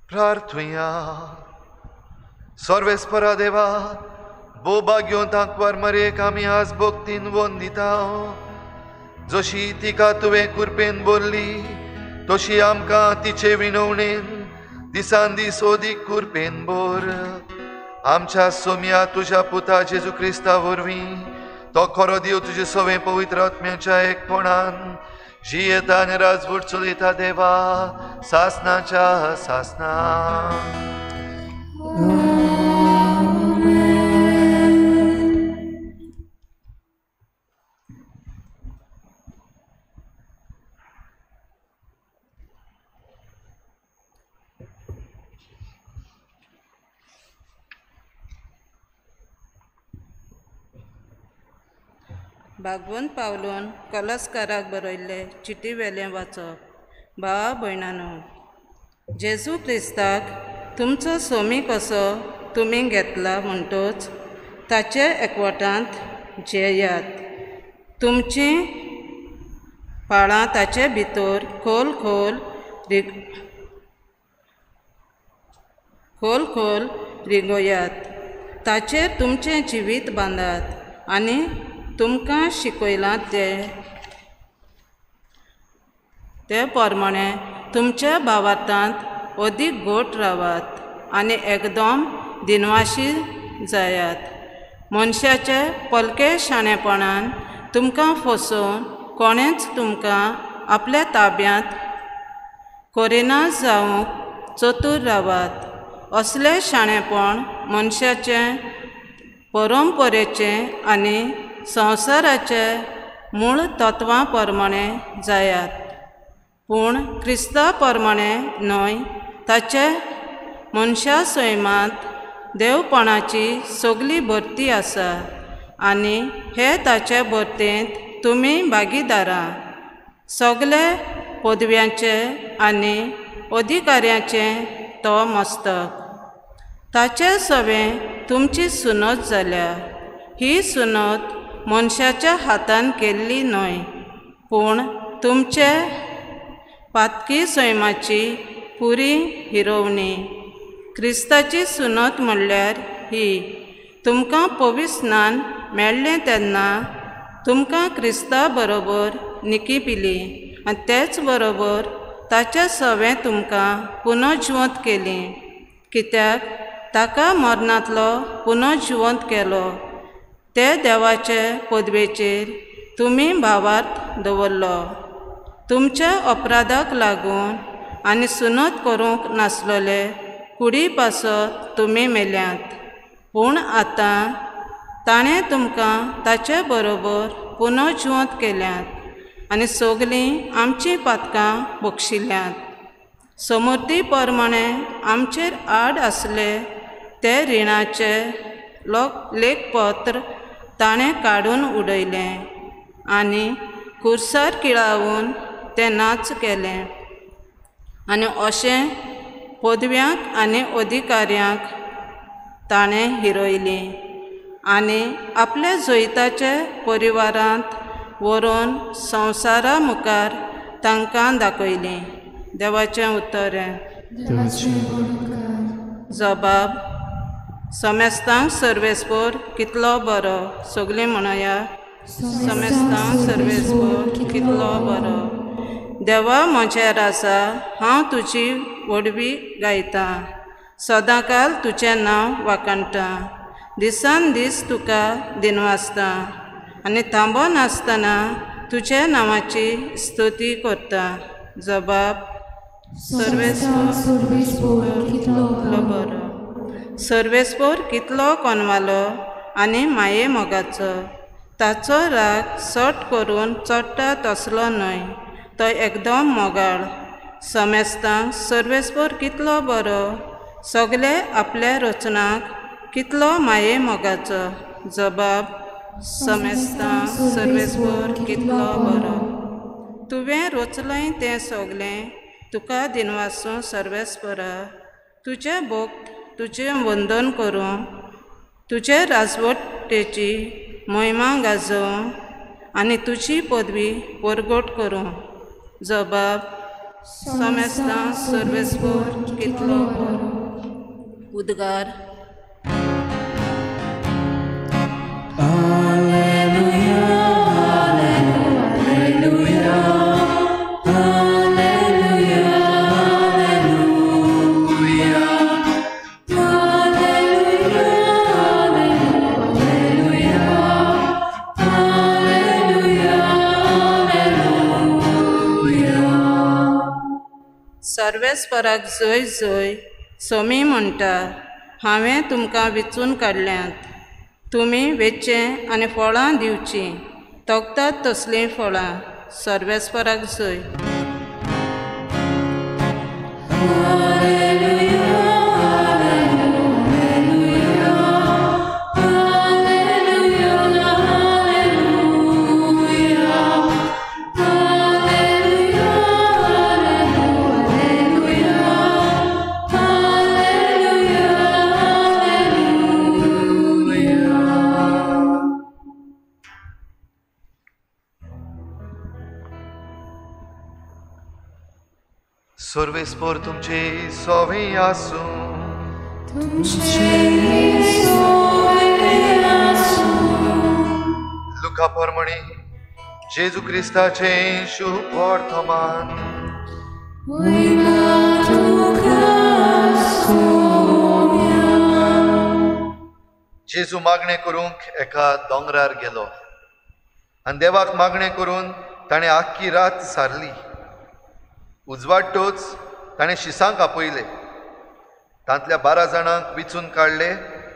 प्रार्थुया. सर्वेस्परा देवा, भोव घेवन तांकवार मारयेक आमी आज भक्तीन वंदिता. जशी तिका तुवें कुरपेन बोल्ली तशी आमकां तिचे विनवणेन दिसान दीस ओदीक कुरपेन बोर. आमच्या सोम्या तुज्या पुता जेजू क्रिस्ता वरवीं तो खरो देव तुजे सवें पवित्र आत्म्याच्या एकपणान जियेता आनी राजवट चलयता देवा सासनाच्या सासना. भागवंत पावलून कलस्काराक बरयल्ले चिटी वेलें वाचप. भावा भयणानो, जेजू क्रिस्ताक तुमचो सोमी कसो तुमी घेतला म्हणटोच ताचे एकवटांत जेयात. तुमचीं पाळां ताचे भितर खोल खोल खोल खोल रिगोयात. ताचेर तुमचें जिवीत बांदात आनी तुमकां शिकयलां ते प्रमाणे तुमच्या भावार्थांत अदीक घट रावात आनी एकदम दिनवाशी जायात. मनशाचे पलके शाणेपणान तुमकां फसोवन कोणेंच तुमकां आपल्या ताब्यांत करिना जावंक चतूर रावात. असलें शाणेपण मनशाचें परंपरेचें आनी संवसाराचे मूळ तत्वां प्रमाणें जायात, पूण क्रिस्ता प्रमाणें न्हय. ताचे मनशा सैमांत देवपणाची सगली भरती आसा आनी हे ताचे भरतेंत तुमी भागीदारां. सगले पदव्यांचे आनी अधिकाऱ्यांचें तो मस्तक. ताचे सवें तुमची सुनत जाल्या. ही सुनत मनशाच्या हातान केल्ली न्हय, पूण तुमचे पातकी सैमाची पुरी हिरोवणी. क्रिस्ताची सुनत म्हणल्यार ही, तुमकां पवित्र स्नान मेळ्ळें तेन्ना तुमकां क्रिस्ता बरोबर निकी पिली आनी तेच बरोबर ताच्या सवें तुमकां पुनर्जिवंत केली. कित्याक ताका मरणांतलो पुनर्जिवंत केलो ते देवाचे पदवेचेर तुमी भावार्थ दवरलो. तुमच्या अपराधाक लागून आनी सुनत करूंक नासलेले कुडी पासत तुमी मेल्यात, पूण आतां ताणें तुमकां ताचे बरोबर पुनर्जिवंत केल्यात आनी सगलीं आमचीं पातकां बक्षिल्यांत. समृद्धी प्रमाणें आमचेर आड आसले ते रिणाचे लेखपत्र ताणें काडून उडयलें आनी कुर्सार किळावून तें नाच केलें. आनी अशें पदव्यांक आनी अधिकाऱ्यांक ताणें हिरयलीं आनी आपल्या जैताचे परिवारांत व्हरून संवसारा मुखार तांकां दाखयलीं. देवाचें उतर. जबाब. समेस्तांक सर्वेस्पोर कितलो बरो. सगलीं म्हणया, समेस्तांक सर्वेस्पोर कितलो बरो. देवा म्हज्या राजा, हांव तुजी व्हडवी गायतां, सदांकाल तुजें नांव वाखाणटां. दिसान दीस तुका दिनवासतां आनी थांबो नासतना तुज्या नांवाची स्तुती करता. जबाब. सर्वेस्पोर कितलो बरो. सर्वेस्पोर कितलो कोनवालो आनी माये मोगाचो. ताचो राग सट करून चडटा तसलो न्हय, तो एकदम मोगाळ. समेस्तांक सर्वेस्पोर कितलो बरो. सगले आपल्या रचनाक कितलो माये मोगाचो. जबाब. समेस्तांक सर्वेस्पोर कितलो बरो. तुवें रचलें तें सगलें तुका दिनवासूं सर्वेस्पोरा. तुजें भक्त तुजें वंदन करूं, तुजे राजवटेची महिमा गाजोवं आनी तुजी पदवी परगट करूं. जबाब. समेस्तांक सर्वेस्पोर कितलो बरो. उद्गार. सर्वेस्पराक जय जय. सोमी म्हणटा, हांवें तुमकां विचून काडल्यात, तुमी वेचें आनी फळां दिवचीं, तगतात तसलीं फळां. सर्वेस्पराक जय. सर्वेस्पोर तुमचे सोवे आसूं. लुका प्रमाणे जेजू क्रिस्ताचे शुभ वर्तमान. जेजू मागणें करूंक एका दोंगरार गेलो आनी देवाक मागणें करून ताणें आख्खी रात सारली. उजवाडटोच ताणें शिसांक आपयले, तांतल्या 12 जाणांक विचून काडले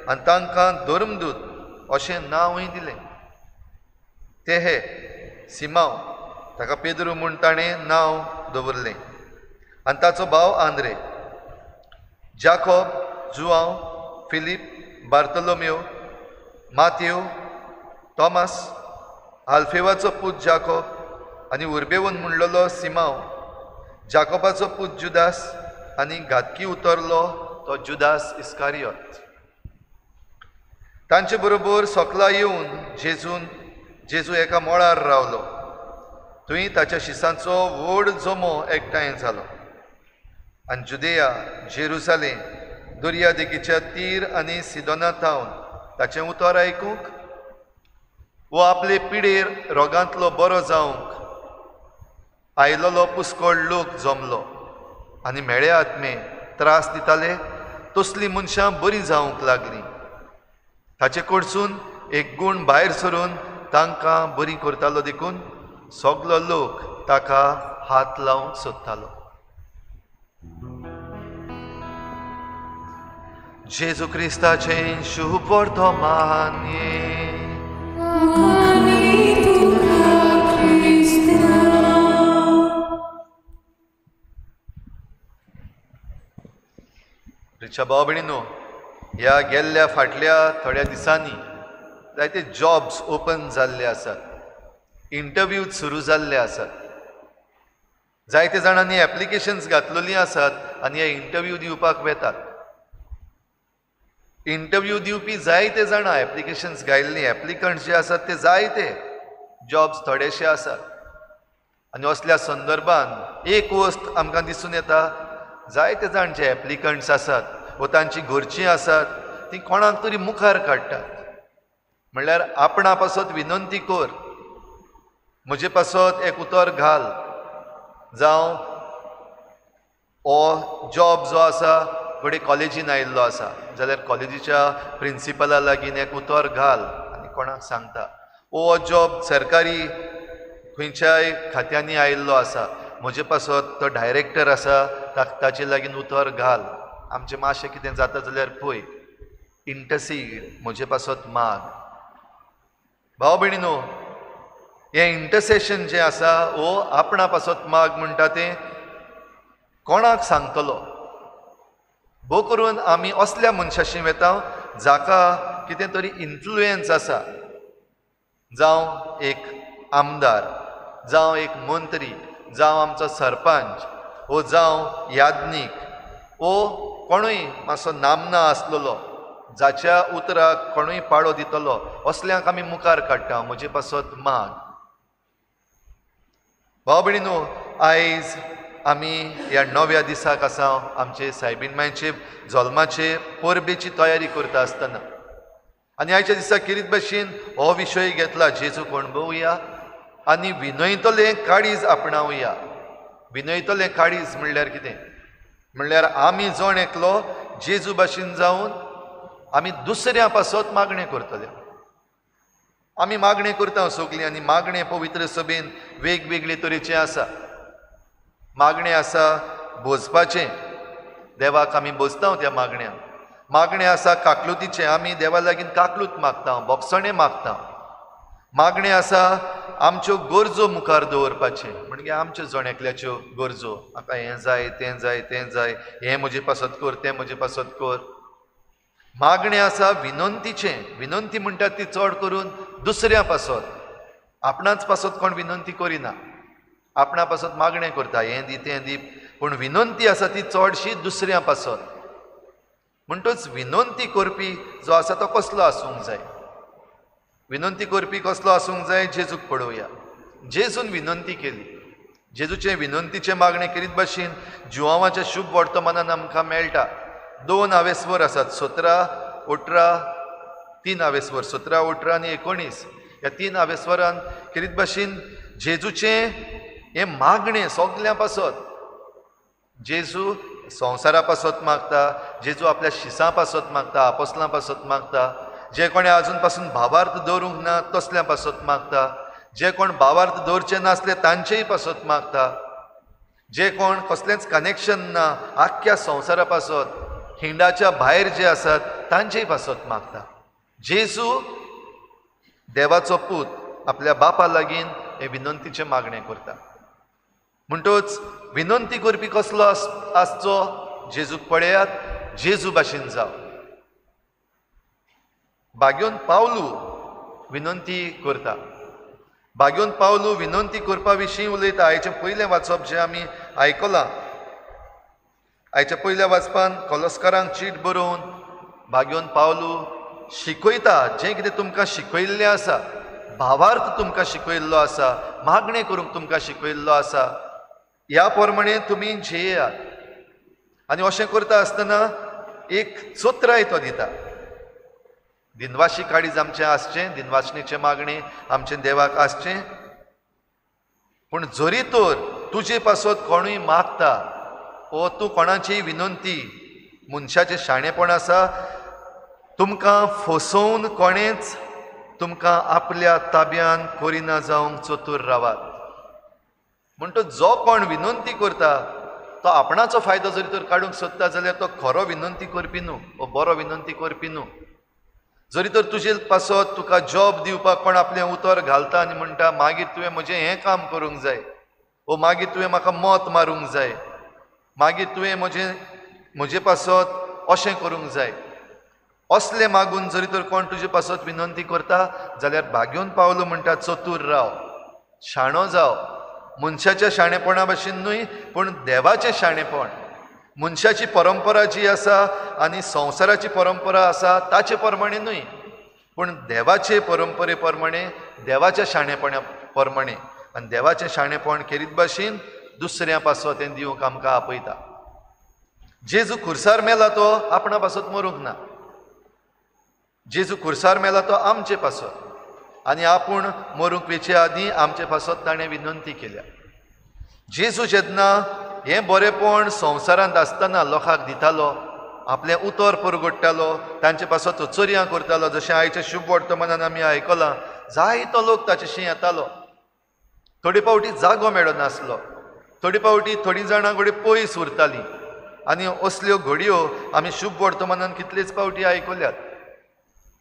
आनी तांकां धर्मदूत अशें नांवूय दिलें. ते हे सिमांव, ताका पेद्रू म्हूण ताणें नांव दवरलें, आनी ताचो भाव आंद्रे, जाकोब, जुआंव, फिलीप, बार्तोलोमेव, मातेव, थॉमस, आल्फेवाचो पूत जाकोब आनी उर्बेवन म्हणलेलो सिमांव, जाकोबाचो पूत जुदास आनी घातकी उतरलो तो जुदास इस्कारियोत. तांचे बरोबर सकला येवन जेजू एका मळार रावलो. थंय ताच्या शिसांचो व्हड जमो एकठांय जालो आनी जुदेया, जेरुसालेम, दर्या देगेच्या तीर आनी सिदोना थावन ताचें उतर आयकूंक वो आपले पिडेर रोगांतलो बरो जावंक आयलोलो पुस्कोळ लोक जमलो आनी म्हेळे आत्मे त्रास दिताले तसलीं मनशां बरीं जावंक लागलीं. ताचे कडसून एक गूण भायर सरून तांकां बरीं करतालो, देखून सगलो लोक ताका हात लावंक सोदतालो. जेजू क्रिस्ताचें शुभ वर्तमान. रिचा भाव भयणीनो, ह्या गेल्ल्या फाटल्या थोड्या दिसांनी जायते जॉब्स ओपन जाल्ले आसात, इंटरव्यूज सुरू जाल्ले आसात, जायते जाणांनी एप्लिकेशन्स घातलेलीं आसात आनी हे इंटरव्यू दिवपाक वेतात. इंटरव्यू दिवपी जायते जाणां एप्लिकेशन्स घायल्लीं, एप्लिकंट्स जे आसात ते जायते, जॉब्स थोडेशे आसात. आनी असल्या संदर्भान एक वस्त आमकां दिसून येता, जायते जाण जे एप्लिकंट्स आसात वो तांची घरचीं आसात ती कोणाक तरी मुखार काडटात, म्हणल्यार आपणा पासत विनंती कर, म्हजे पासत एक उतर घाल, जावं हो जॉब जो आसा घडये कॉलेजीन आयिल्लो आसा जाल्यार कॉलेजीच्या प्रिंसिपला लागीं एक उतर घाल आनी कोणाक सांगता, हो जॉब सरकारी खंयच्याय खात्यांनी आयिल्लो आसा, म्हजे पासत तो डायरेक्टर आसा ताचे लागीं उतर घाल, आमचें मातशें कितें जाता जाल्यार पळय, इंटरसीड, म्हजे पासत माग. भाव भयणीनो, हें इंटरसेशन जें आसा वो आपणा पासत माग म्हणटा तें कोणाक सांगतलो? भोव करून आमी असल्या मनशाशी वेता जाका कितें तरी इन्फ्लुयन्स आसा, जावं एक आमदार, जावं एक मंत्री, जावं आमचो सरपंच, वो जावं याज्ञीक, वो कोणूय मातसो नामना आसलेलो जाच्या उतराक कोणूय पाळो दितलो, असल्यांक आमी मुखार काडटा, म्हजे पासत माग. भाव भयणीनो, आयज आमी ह्या नव्या दिसाक आसा आमचे सायबीण मायचे जल्माचे परबेची तयारी करता आसतना आनी आयच्या दिसा किरीत भाशेन हो विशय घेतला, जेजूक अणभवया आनी विनयतलें काळीज आपणावया. विनयतलें काळीज म्हणल्यार कितें? म्हणल्यार आमी जण एकलो जेजू भाशेन जावन आमी दुसऱ्या पासत मागणें करतले. आमी मागणें करता सगलीं आनी मागणें पवित्र सभेन वेगवेगळे तरेचें आसा. मागणें आसा भोजपाचें, देवाक आमी भोजता त्या मागण्यांक. मागणें आसा काकलुतीचें, आमी देवा लागीं काकलूत मागता, बोगसणें मागता. मागणें आसा आमच्यो गरजो मुखार दवरपाचें, म्हणजे आमच्यो जण एकल्याच्यो गरजो, म्हाका हें जाय, तें जाय, तें जाय, हें म्हजे पासत कर, तें म्हजे पासत कर. मागणें आसा विनंतीचें, विनंती म्हणटात ती चड करून दुसऱ्या पासत, आपणाच पासत कोण विनंती करिना, आपणा पासत मागणें करता, हें दी तें दी, पूण विनंती आसा ती चडशी दुसऱ्या पासत. म्हणटच विनंती करपी जो आसा तो कसलो आसूंक जाय? विनंती करपी कसलो आसूंक जाय? जेजूक पळोवया. जेजून विनंती केली, जेजूचें विनंतीचें मागणें करीत भाशेन जुआंवाच्या शुभ वर्तमानान आमकां मेळटा. 2 आवेस्वर आसात, 17, 18, 3 आवेस्वर, 17, 18 आनी 19. ह्या 3 आवेस्वरान करीत भाशेन जेजूचें हें मागणें सगल्यां पासत, जेजू संवसारा पासत मागता, जेजू आपल्या शिसां पासत मागता, आपोसलां पासत मागता, जे कोणें आजून पासून भावार्थ दवरूंक ना तसल्या पासत मागता, जे कोण भावार्थ दवरचे नासले तांचेय पासत मागता, जे कोण कसलेंच कनेक्शन ना आख्ख्या संवसारा पासत, हिंडाच्या भायर जे आसात तांचेय पासत मागता. जेजू देवाचो पूत आपल्या बापा लागीं हे विनंतीचें मागणें करता. म्हणटच विनंती करपी कसलो आसचो? जेजूक पळयात, जेजू भाशेन जाव. भाग्योन पावलू विनंती करता. भाग्योन पावलू विनंती करपा विशीं उलयता. आयचें पयलें वाचप जें आमी आयकलां, आयच्या पयल्या वाचपान कोलस्करांक चीट बरोवन भाग्योन पावलू शिकयता जें कितें तुमकां शिकयल्लें आसा, भावार्थ तुमकां शिकयल्लो आसा, मागणें करूंक तुमकां शिकयल्लो आसा, ह्या प्रमाणे तुमी झेयात. आनी अशें करता आसतना एक चोत्राय तो दिता. दिनवाशी काळीज आमचें आसचें, दिनवासणीचें मागणें आमचें देवाक आसचें. पूण जरी तर तुजे पासत कोणूय मागता ओ तूं कोणाची विनंती, मनशाचें शाणेपण आसा, तुमकां फसोवन कोणेच तुमकां आपल्या ताब्यान करिना जावंक चतूर रावात. म्हणटच जो कोण विनंती करता तो आपणाचो फायदो जरी तर काडूंक सोदता जाल्यार तो खरो विनंती करपी न्हू, वो बरो विनंती करपी न्हू. जरी तर तुजे पासत तुका जॉब दिवपाक कोण आपलें उतर घालता आनी म्हणटा मागीर तुवें म्हजें हें काम करूंक जाय, वो मागीर तुवें म्हाका मत मारूंक जाय, मागीर तुवें म्हजे पासत अशें करूंक जाय, असलें मागून जरी तर कोण तुजे पासत विनंती करता जाल्यार भाग्योन पावलो म्हणटा चतूर राव, शाणो जाव. मनशाच्या शाणेपणा भाशेन न्हय पूण देवाचें शाणेपण, मनशाची परंपरा जी आसा आनी संवसाराची परंपरा आसा ताचे प्रमाणे न्हय पूण देवाचे परंपरे प्रमाणे, देवाच्या शाणेपणा प्रमाणे. आनी देवाचें शाणेपण केरीत भाशेन दुसऱ्या पासत तें दिवंक आमकां आपयता. जेजू खुर्सार मेला तो आपणा पासत मरूंक ना, जेजू खुर्सार मेला तो आमचे पासत, आनी आपूण मरूंक वेचे आदीं आमचे पासत ताणें विनंती केल्या. जेजू जेन्ना हें बरेपण संवसारांत आसतना लोकांक दितालो, आपलें उतर परगडटालो, तांचे पासत चोरयां करतालो, जशें आयच्या शुभ वर्तमानान आमी आयकलां, जायतो लोक ताचेशी येतालो. थोडे फावटी जागो मेळनासलो, थोडे फावटी थोडीं जाणां घडये पयस उरतालीं. आनी असल्यो घडयो आमी शुभ वर्तमानान कितलेच फावटी आयकल्यात.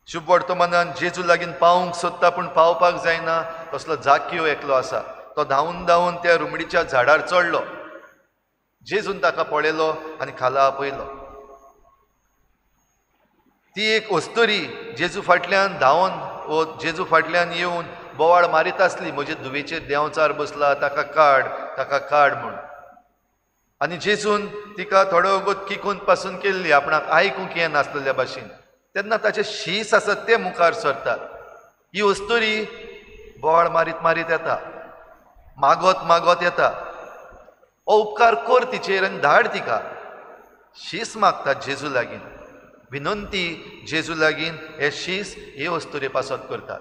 शुभ वर्तमानान जेजू लागीं पावूंक सोदता पूण पावपाक जायना तसलो जाकियो एकलो आसा, तो धांवून धांवून त्या रुमडीच्या झाडार चडलो. जेजून ताका पळयलो आनी खाला आपयलो. ती एक अस्तुरी जेजू फाटल्यान धांवन वो जेजू फाटल्यान येवन बोवाळ मारीत आसली, म्हजे धुवेचेर देंवचार बसला, ताका काड, ताका काड म्हूण. आनी जेजून तिका थोडो वगत किकून पासून केल्ली, आपणाक आयकूंक येनासलेल्या भाशेन. तेन्ना ताचे शीस आसत ते मुखार सरतात. ही अस्तुरी बोवाळ मारीत मारीत येता, मागत मागत येता, हो उपकार कर तिचेर आनी धाड तिका. शीस मागतात जेजू लागीं, विनंती जेजू लागीं हे शीस हे अस्तुरे पासत करतात.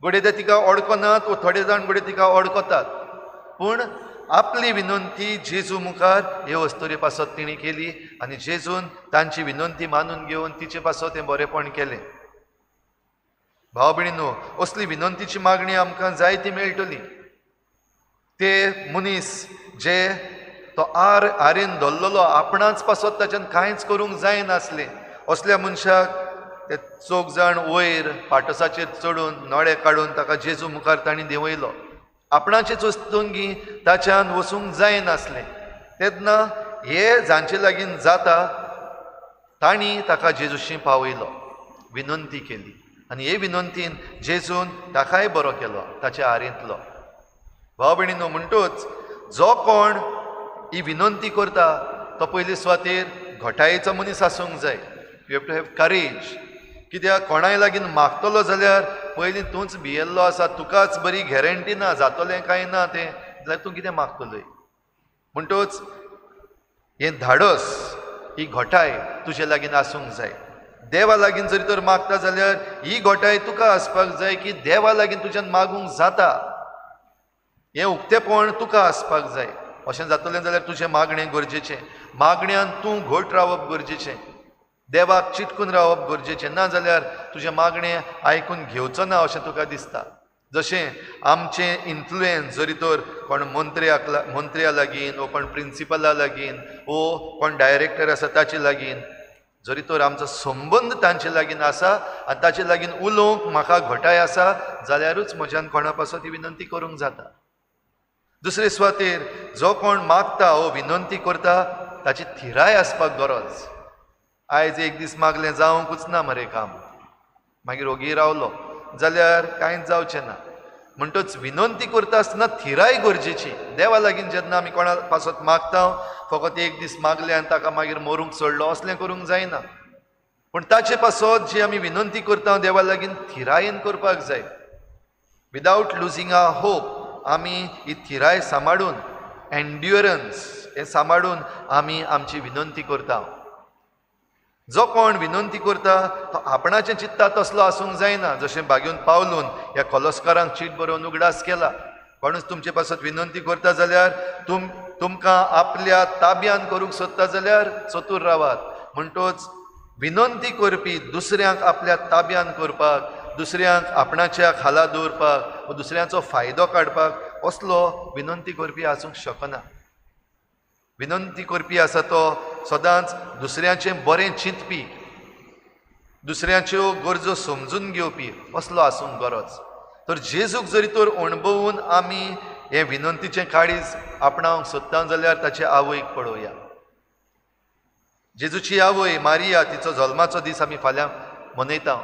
घडये ते तिका अडकनात वो थोडे जाण घडये तिका अडकतात, पूण आपली विनंती जेजू मुखार हे अस्तुरे पासत तिणें केली आनी जेजून तांची विनंती मानून घेवन तिचे पासत हें बरेपण केलें. भाव भयणीनो, असली विनंतीची मागणी आमकां जायती मेळटली. ते मनीस जे तो आरेन धरलेलो, आपणाच पासत ताच्यान कांयच करूंक जायनासलें, असल्या मनशाक ते चौग जाण वयर पाटसाचेर चडून नळे काडून ताका जेजू मुखार तांणी देंवयलो. आपणाचेच वस्तुंगी ताच्यान वचूंक जायनासलें. तेन्ना हे जांचे लागीं जाता तांणी ताका जेजूशी पावयलो, विनंती केली आनी हे विनंतीन जेजून ताकाय बरो केलो ताच्या आरेंतलो. भाव भयणीनो, म्हणटूच जो कोण ही विनंती करता तो पयले सुवातेर घटायेचो मनीस आसूंक जाय. You have to have courage. कित्याक कोणाय लागीं मागतलो जाल्यार पयलीं तूंच भियेल्लो आसा, तुकाच बरी गॅरंटी ना जातलें काय ना तें, जाल्यार तूं कितें मागतलोय. म्हणटूच हें धाडस, ही घटाय तुजे लागीं आसूंक जाय. देवा लागीं जरी तर मागता जाल्यार ही घटाय तुका आसपाक जाय की देवा लागीं तुज्यान मागूंक जाता, हें उक्तेपण तुका आसपाक जाय. अशें जातलें जाल्यार तुजें मागणें गरजेचें, मागण्यान तूं घट रावप गरजेचें, देवाक चिटकून रावप गरजेचें, ना जाल्यार तुजें मागणें आयकून घेवचो ना अशें तुका दिसता. जशें आमचें इन्फ्लुएन्स जरी तर कोण मंत्र्या लागीं वो कोण प्रिंसिपला लागीं वो कोण डायरेक्टर आसा ताचे लागीं जरी तर आमचो संबंद तांचे लागीं आसा आनी ताचे लागीं उलोवंक म्हाका घटाय आसा जाल्यारूच म्हज्यान कोणा पासत ही विनंती करूंक जाता. दुसरे सुवातेर जो कोण मागता वो विनंती करता ताची थिराय आसपाक गरज. आयज एक दीस मागलें जावंकूच ना मरे काम, मागीर ओगी रावलो जाल्यार कांयच जावचें ना. म्हणटच विनंती करता आसतना थिराय गरजेची. देवा लागीं जेन्ना आमी कोणा पासत मागता फकत एक दीस मागलें आनी ताका मागीर मरूंक सोडलो असलें करूंक जायना, पूण ताचे पासत जी आमी विनंती करता देवा लागीं थिरायेन करपाक जाय. विदावट लुजींग आ होप आमी ही थिराय सांबाळून, एन्ड्युरन्स हें सांबाळून आमी आमची विनंती करता. जो कोण विनंती करता तो आपणाचें चित्ता तसलो आसूंक जायना. जशें बागेवन पावलून ह्या कोलोस्कारांक चीट बरोवन उगडास केला, कोणूच तुमचे पासत विनंती करता जाल्यार तुमकां आपल्या ताब्यान करूंक सोदता जाल्यार चतूर रावात. म्हणटच विनंती करपी दुसऱ्यांक आपल्या ताब्यान करपाक, दुसऱ्यांक आपणाच्या खाला दवरपाक वा दुसऱ्यांचो फायदो काडपाक असलो विनंती करपी आसूंक शकना. विनंती करपी आसा तो सदांच दुसऱ्यांचें बरें चिंतपी, दुसऱ्यांच्यो गरजो समजून घेवपी असलो आसूंक गरज. तर जेजूक जरी तर अणभवून आमी हें विनंतीचें काळीज आपणावंक सोदता जाल्यार ताचे आवयक पळोवया. जेजूची आवय मारिया, तिचो जल्माचो दीस आमी फाल्यां मनयता.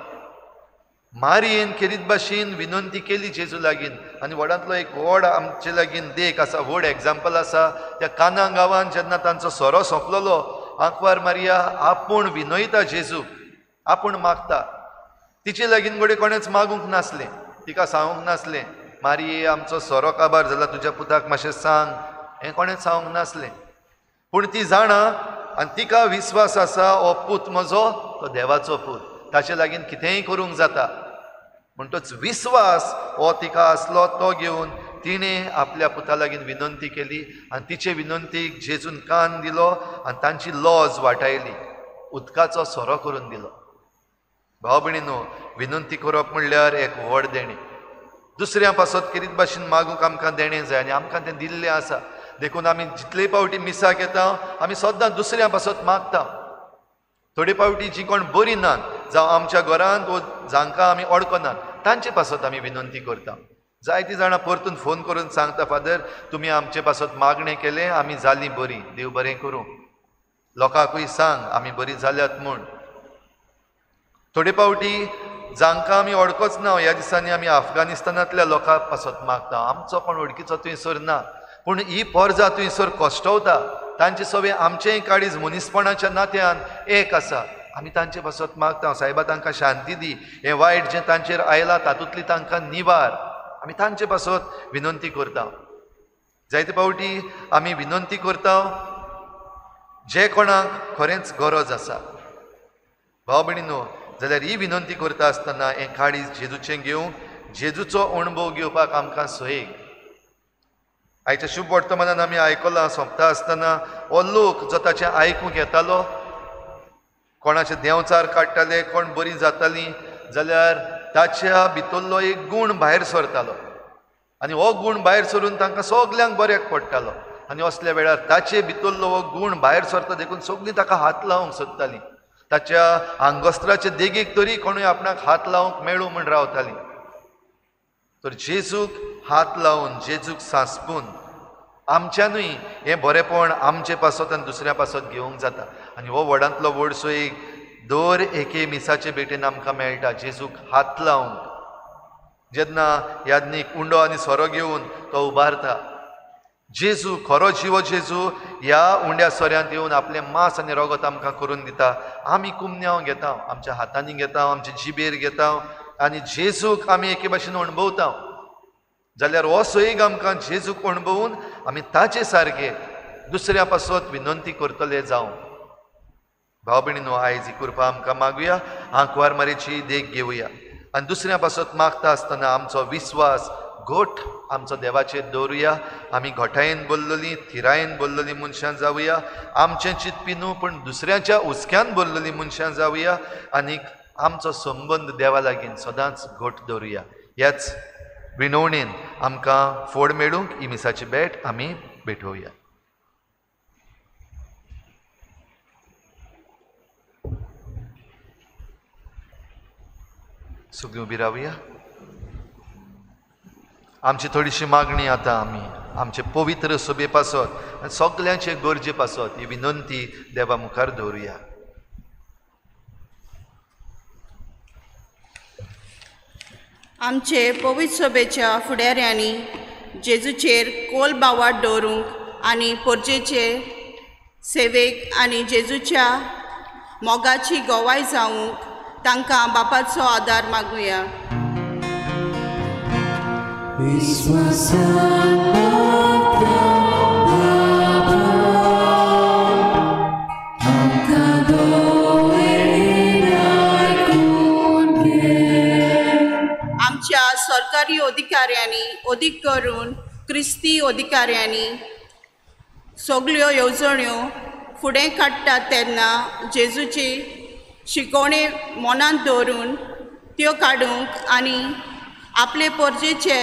मारियेन खेरीत भाशेन विनंती केली जेजू लागीं आनी व्हडांतलो एक व्हड आमचे लागीं देख आसा, व्हड एग्जाम्पल आसा. त्या काना गांवान जेन्ना तांचो सोरो सोंपलेलो, आंकवार मारिया आपूण विनयता जेजूक, आपूण मागता. तिचे लागीं घडये कोणेंच मागूंक नासलें, तिका सांगूंक नासलें मारिये आमचो सोरो काबार जाला, तुज्या पुताक मातशें सांग, हें कोणेंच सांगूंक नासलें. पूण ती जाणा आनी तिका विस्वास आसा हो पूत म्हजो तो देवाचो पूत, ताचे लागीं कितेंय करूंक जाता. म्हणटच विस्वास हो तिका आसलो, तो घेवन तिणें आपल्या पुता लागीं विनंती केली आनी तिचे विनंतीक जेजून कान दिलो आनी तांची लॉज वाटायली, उदकाचो सोरो करून दिलो. भाव भयणीनो, विनंती करप म्हणल्यार एक व्हड देणें. दुसऱ्या पासत खेरीत भाशेन मागूंक आमकां देणें जाय आनी आमकां तें दिल्लें आसा. देखून आमी जितले फावटी मिसाक येता आमी सद्दां दुसऱ्या पासत मागता. थोडे फावटी जी कोण बरी नात जावं आमच्या घरांत वो जांकां आमी वळखनात तांचे पासत आमी विनंती करता. जायतीं जाणां परतून फोन करून सांगता, फादर तुमी आमचे पासत मागणें केलें, आमी जालीं बरीं, देव बरें करूं, लोकांकूय सांग आमी बरीं जाल्यात म्हूण. थोडे फावटी जांकां आमी वळखच ना, ह्या दिसांनी आमी अफगाणिस्तानांतल्या लोकां पासत मागता. आमचो कोण वळखीचो थंयसर ना, पूण ही पोरजा थंयसर कश्टवता, तांचे सगळें आमचेंय काळीज मनीसपणाच्या नात्यान एक आसा. आमी तांचे पासत मागता, सायबा तांकां शांती दी, हें वायट जें तांचेर आयलां तातूंतली तांकां निवार. आमी तांचे पासत विनंती करता. जायते फावटी आमी विनंती करता जे कोणाक खरेंच गरज आसा. भाव भयणीनो, जाल्यार ही विनंती करता आसतना हें काळीज जेजूचें घेवंक, जेजूचो अणभव घेवपाक आमकां सोयेक. आयच्या शुभ वर्तमानान आमी आयकलां, सोंपता आसतना हो लोक जो ताचें आयकूंक येतालो, कोणाचे देंवचार काडटाले, कोण बरीं जातालीं, जाल्यार ताच्या भितरलो एक गूण भायर सरतालो आनी हो गूण भायर सरून तांकां सगल्यांक बऱ्याक पडटालो. आनी असल्या वेळार ताचे भितरलो हो गूण भायर सरता देखून सगळीं ताका हात लावंक सोदतालीं. ताच्या आंगवस्त्राचे देगेक तरी कोणूय आपणाक हात लावंक मेळूं म्हूण रावतालीं. तर जेजूक हात लावन, जेजूक सांसपून आमच्यानूय हें बरेंपण आमचे पासत आनी दुसऱ्या पासत घेवंक जाता. आनी हो व्हडांतलो व्हड सोयीक दर एके मिसाचे भेटेन आमकां मेळटा, जेजूक हात लावंक. जेन्ना याज्ञीक उंडो आनी सोरो घेवन तो उबारता, जेजू खरो जिवो जेजू ह्या उंड्या सोऱ्यांत येवन आपलें मांस आनी रगत आमकां करून दिता. आमी कुमन्यांव घेता, आमच्या हातांनी घेता, आमचे जिबेर घेता आनी जेजूक आमी एके भाशेन अणभवता. जाल्यार हो सोयीक आमकां जेजूक अणभवून आमी ताचे सारके दुसऱ्या पासत विनंती करतले जावं. भाव भयणीनो, आयज ही कृपा आमकां मागुया, आंकवार मारीची देख घेवया आनी दुसऱ्या पासत मागता आसतना आमचो विस्वास घट आमचो देवाचेर दवरुया. आमी घटायेन बोल्लोली, थिरायेन बोल्लोली मनशां जावया. आमचें चिंतपी न्हू पूण दुसऱ्यांच्या हुस्क्यान बोल्लोली मनशां जावया आनी आमचो संबंद देवा लागीं सदांच घट दवरुया. ह्याच विनवणेन आमकां फोड मेळूंक ही मिसाची भेट आमी भेटोवया. सगळीं उबी रावया. आमची थोडीशी मागणी आतां आमी आमचे पवित्र सभे पासत आनी सगल्यांचे गरजे पासत ही विनंती देवा मुखार दवरुया. आमचे पवित्र सभेच्या फुडाऱ्यांनी जेजूचेर कोल बावाट दवरूंक आनी पोरजेचे सेवेक आनी जेजूच्या मोगाची गवाय जावंक तांकां बापाचो आदार मागुया. आमच्या सरकारी अधिकाऱ्यांनी अदीक करून क्रिस्ती अधिकाऱ्यांनी सगळ्यो येवजण्यो फुडें काडटात तेन्ना जेजूची शिकवणी मनांत दवरून त्यो काडूंक आनी आपले पोरजेचे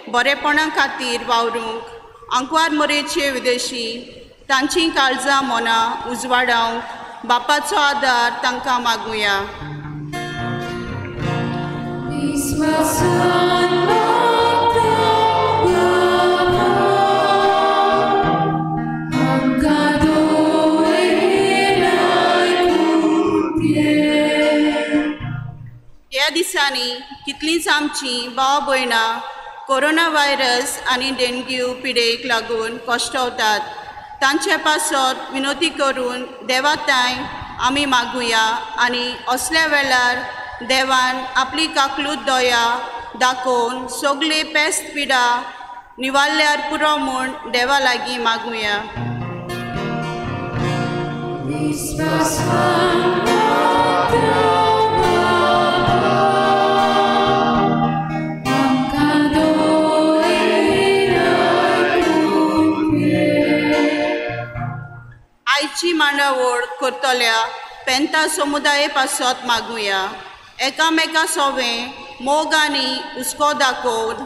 बरेपणा खातीर वावरूंक आंकवार मोरेचे विदेशी तांची काळजां मनां उजवाडावंक बापाचो आदार तांकां मागुया. ह्या दिसांनी कितलींच आमचीं भाव भयणां कोरोना व्हायरस आनी डेंग्यू पिडेक लागून कश्टवतात. तांचे पासत विनोती करून देवा तांय आमी मागुया आनी असल्या वेळार देवान आपली काकलूत दया दाखोवन सगळे पेस्त पिडा निवारल्यार पुरो म्हूण देवा लागीं मागुया. आयची मांडावळ करतल्या पेंता समुदाये पासत मागुया. एकामेका सोवें मोग आनी हुस्को दाखोवन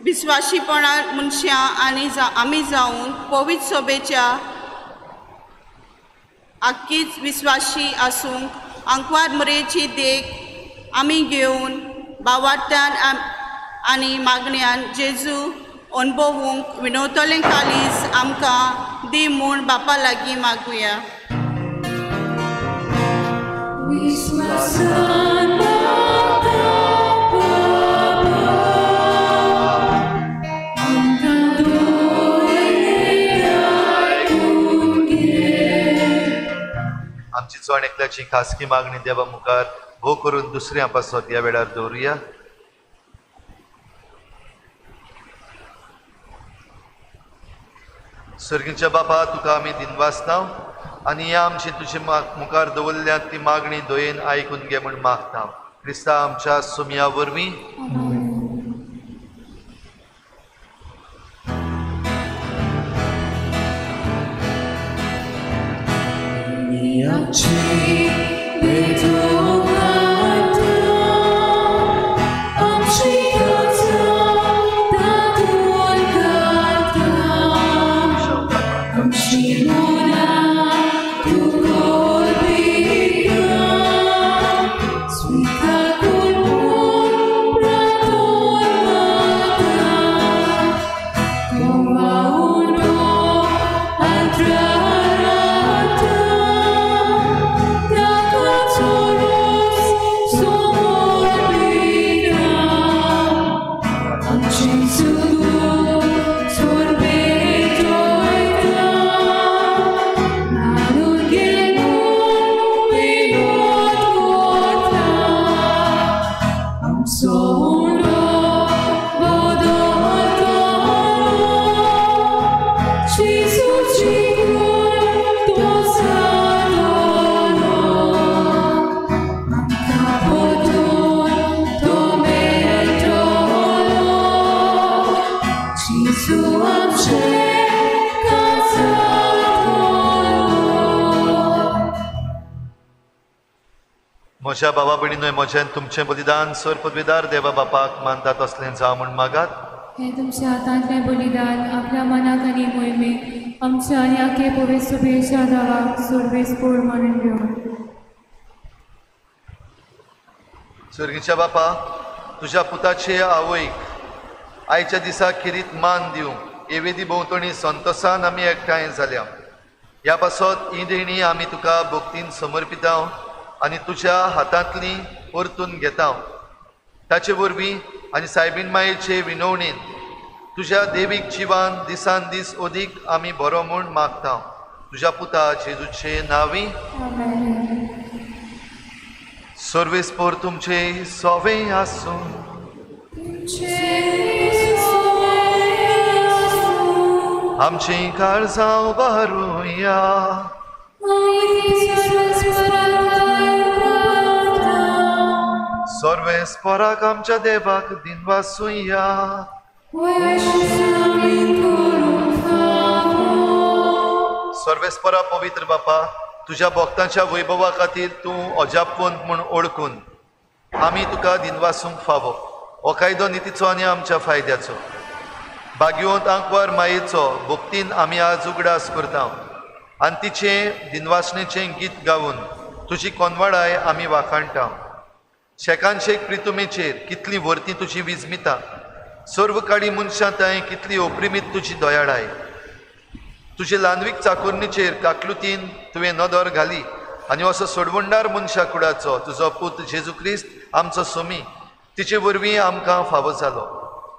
विस्वाशीपणा मनशां आनी आमी जावन पवित्र सभेच्या आक्कीच विस्वाशी आसूंक आंकवार मोरेची देख आमी घेवन बावार्थान आनी मागण्यान जेजू अणभवूंक विनवतलें कालीज आमकां दी म्हूण बापा लागीं मागुया. आमची जण एकल्याची खासगी मागणी देवा मुखार भोव करून दुसऱ्या पासत ह्या वेळार दवरुया. सर्गीच्या बापा, तुका आमी दिनवासता आनी ह्या आमची तुजे मुखार दवरल्यात ती मागणी दयेन आयकून घे म्हूण मागता. क्रिस्ता आमच्या सुमया वरवीं. Entrará. म्हज्या बाबा भयणीनोय म्हजें तुमचें बलिदान सर पदवीदार देवा बापाक मानता तसलें जावं म्हूण मागात। हें तुमच्या हातांतलें बलिदान आपल्या मनाक आनी मोहिमेक आमच्या आनी आखे पवित्र सुबेच्या दावाक सुरवेसपूर म्हणून घेवन। स्वर्गीच्या बापा, तुज्या पुताचे आवयक आयच्या दिसा खेरीत मान दिवंक हे वेदी भोंवतणी संतोसान आमी एकठांय जाल्या। ह्या पासत ही देणी आमी तुका भक्तीन समर्पिता आनी तुज्या हातांतली परतून घेता। ताचे वरवीं आनी सायबीण मायेचे विनवणेन तुज्या देवीक जिवान दिसान दीस अदीक आमी बरो म्हूण मागता। तुज्या पुता जेजूचे नांवी सर्वेस्पोर तुमचे सोवे आसूं। आमचीं काळजां उबारुया। सर्वेस्पोराक आमच्या देवाक दिनवासुया। सर्वेस्पोरा पवित्र बापा, तुज्या भक्तांच्या वैभवा खातीर तूं अजापवंत म्हूण ओळखून आमी तुका दिनवासूंक फावो। हो कायदो नितीचो आनी आमच्या फायद्याचो। भाग्यवंत आंकवार मायेचो भक्तीन आमी आज उगडास करता आनी तिचें दिनवासणेचें गीत गावन तुजी कोनवाडाय आमी वाखाणटा। शेकानशेक प्रितुमेचेर कितली वर्ती तुजी विजमिता, सर्व काळी मनशां तांय कितली ओप्रिमीत तुजी दयाळाय। तुजे ल्हानवीक चाकुरणीचेर काकलुतीन तुवें नदर घाली आनी असो सोडवणदार मनशा कुडाचो तुजो पूत जेजू क्रिस्त आमचो सोमी तिचे वरवीं आमकां फावो जालो।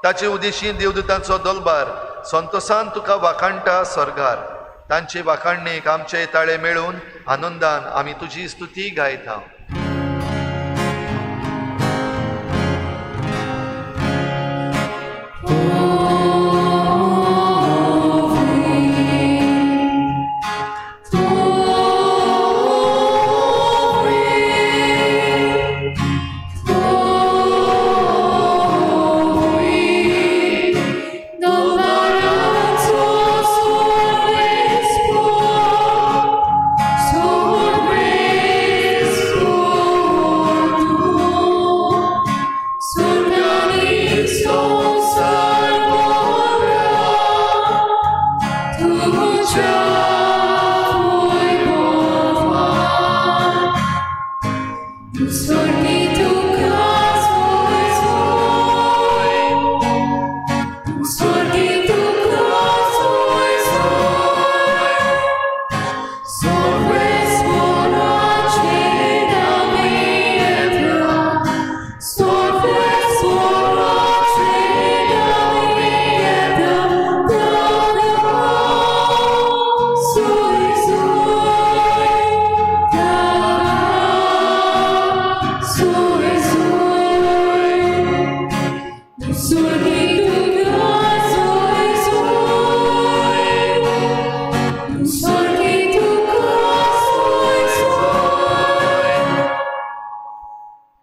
ताचे उदेशी देवदूतांचो दलबार संतोसान तुका वाखाणटा स्वर्गार। तांचे वाखाणणेक आमचे ताळे मेळून आनंदान आमी तुजी स्तुती गायता।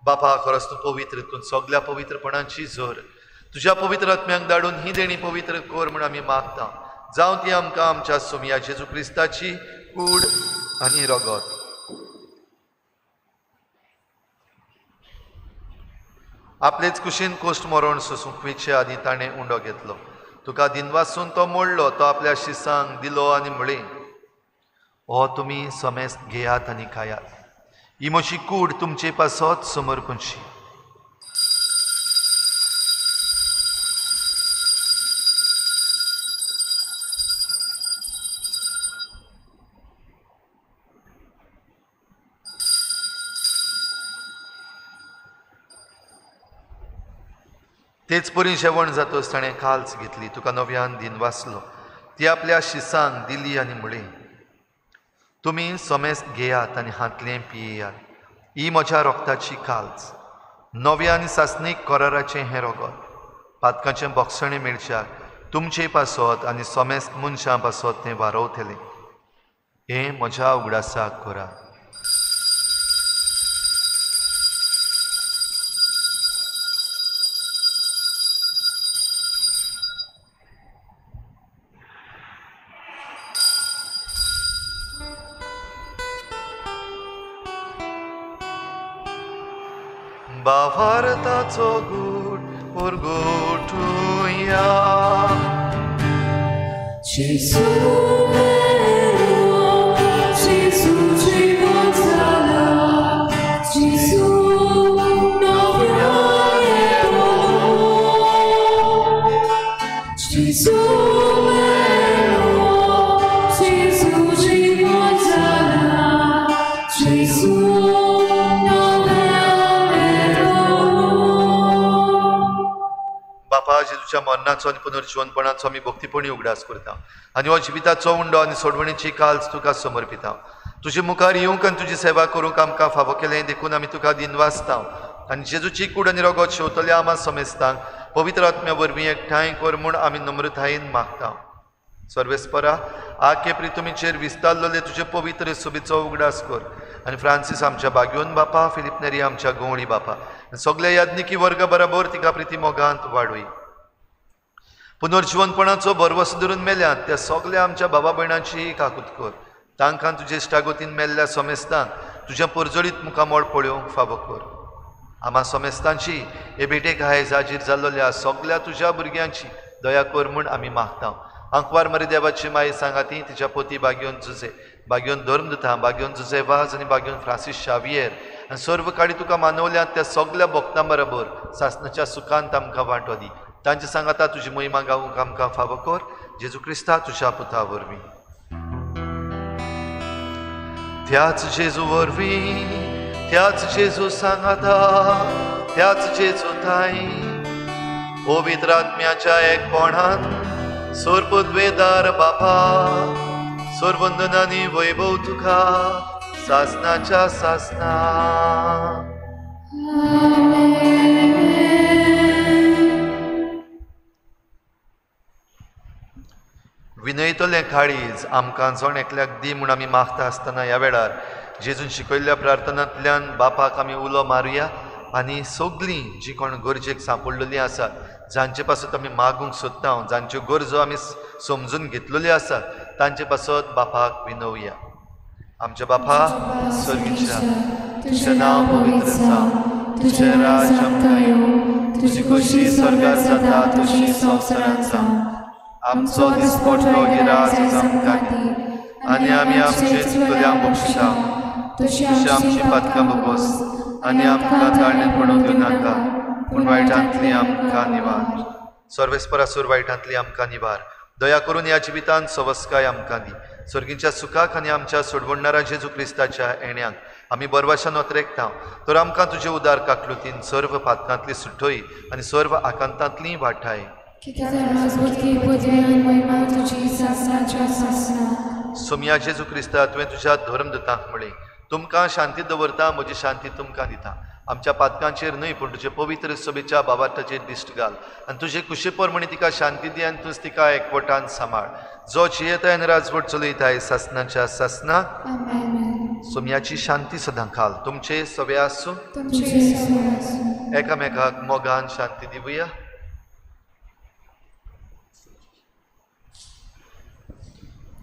बापा, खरंच तूं पवित्र, तूं सगल्या पवित्रपणाची जोर। तुज्या पवित्र आत्म्यांक धाडून ही देणी पवित्र कर म्हूण आमी मागता। जावं ती आमकां आमच्या सोमया जेजू क्रिस्ताची कूड आनी रगत। आपलेच कुशीन कोश्ट मरण सोसूंक वयचे आदीं ताणें उंडो घेतलो। तुका दिनवासून तो मोडलो, तो आपल्या शिसांक दिलो आनी म्हळें, हो तुमी समेस्त घेयात आनी खायात, ही म्हजी कूड तुमचे पासत समर्पणशी। तेच परी जेवण जातच ताणें काल्स घेतली, तुका नव्यान दिनवासलो, ती आपल्या शिसांक दिली आनी म्हळें, तुमी समेस्त घेयात आनी हांतलें पियेयात, ही म्हज्या रोगताची काल्स, नव्या आनी सासणीक कराराचें हें रोगत, पातकांचें बोगसणें मेळच्याक तुमचे पासत आनी समेस्त मनशां पासत तें वारवतलें। हें म्हज्या उगडासाक करात। भावार्थाचो गूट परगटुया. Gesù vero, Gesù जीवन जाला, Gesù नव्या येतलो. Gesù vero, Gesù जीवन जाला, Gesù नव्या येतलो. बापा, जेजूच्या मरणाचो आनी पुनर्जिवनपणाचो आमी भक्तीपणी उगडास करता आनी हो जिविताचो उंडो आनी सोडवणीची काल्स तुका समर्पिता. तुजे मुखार येवंक आनी तुजी सेवा करूंक आमकां फावो केलें देखून आमी तुका दिनवासता आनी जेजूची कूड आनी रगत शेवतल्या आमा समेस्तांक पवित्र आत्म्या वरवीं एकठांय कर म्हूण आमी नम्रतायेन मागता. सर्वेस्परा, आके प्रितुमीचेर विस्तारलेले तुजे पवित्र सोबीचो उगडास कर आनी फ्रांसीस आमच्या बाग्योन बापा, फिलीप नेरी आमच्या गवळी बापा, सगल्या याज्ञिकी वर्गा बराबर तिका प्रिती मोगांत वाडोय. पुनर्जिवनपणाचो भरवसो धरून मेल्यात त्या सगल्या आमच्या बाबा भयणांची काकूत कर. तांकां तुजे इश्टागतीन मेल्ल्या समेस्तांक तुज्या परजळीत मुखामळ पळोवंक फावो कर. आमा समेस्तांची हे भेटेक आयज हाजीर जाल्लोल्या सगल्या तुज्या भुरग्यांची दया कर म्हूण आमी मागता. आंकवार मरी देवाची माई सांगाती तिच्या पोती बाग्योन जुजे, बाग्योन धर्मदुता, बाग्योन जुजे वाज आनी बाग्योन फ्रांसीस शावियर आनी सर्व काडी तुका मानवल्यात त्या सगल्या भक्तां बरोबर सासणाच्या सुखांत आमकां वांटो दी. तांचे सांगाता तुजी महिमा गावूंक आमकां फावो कर. जेजू क्रिस्ता तुज्या पुता वरवीं. त्याच जेजू वरवीं, त्याच जेजू सांगाता, त्याच जेजू थांय पवित्र आत्म्याच्या एकपणान सोरपद्वेदार बापा, सोरवंदनानी वैभव तुका सासनाच्या सासना. विनयतलें काळीज आमकां जण एकल्याक दी म्हूण आमी मागता आसतना ह्या वेळार जेजून शिकयल्ल्या प्रार्थनांतल्यान बापाक आमी उलो मारुया आनी सगलीं जीं कोण गरजेक सांपडलेलीं आसात, जांचे पासत आमी मागूंक सोदता, जांच्यो गरजो आमी समजून घेतलेल्यो आसात, तांचे पासत बापाक विनोवया. आमच्या बापा स्वर्गीच्या, तुजें नांव पवित्र जावं, तुजें राज्य आमकां येवं, तुजी खोशी स्वर्गार जाता तशी संवसारांत जावं. आमचो दिसपट्टो गिराज आमकां दी आनी आमी आमचे चुकल्यांक बक्षिता तशी आमची पातकां भोगोस आनी आमकां ताळणेंत पडूंक दिवं नाका, पूण वायटांतली आमकां निवार. सर्वेस्परासूर वायटांतली आमकां निवार. दया करून ह्या जिवितांत सवस्काय आमकां दी. स्वर्गीच्या सुखाक आनी आमच्या सोडवणणारा जेजू क्रिस्ताच्या येण्याक आमी बरवाशान ओतरेकता. तर आमकां तुजे उदार काकलुतीन सर्व पातकांतली सुटोय आनी सर्व आकांतांतली वाठाय. सोमया जेजू क्रिस्ता, तुवें तुज्या धर्मदुतांक म्हळें, तुमकां शांती दवरता, म्हजी शांती तुमकां दिता. आमच्या पातकांचेर न्हय पूण तुजे पवित्र सभेच्या बाबार्थाचेर दिश्ट घाल आनी तुजे कुशे प्रमाणे तिका शांती दी आनी तूंच तिका एकवटान सांबाळ. जो जियेताय आनी राजवट चलयताय सासनाच्या सासना. सोमयाची शांती सदां खाल तुमचे सगळे आसूं. एकामेकाक मोगान शांती दिवया.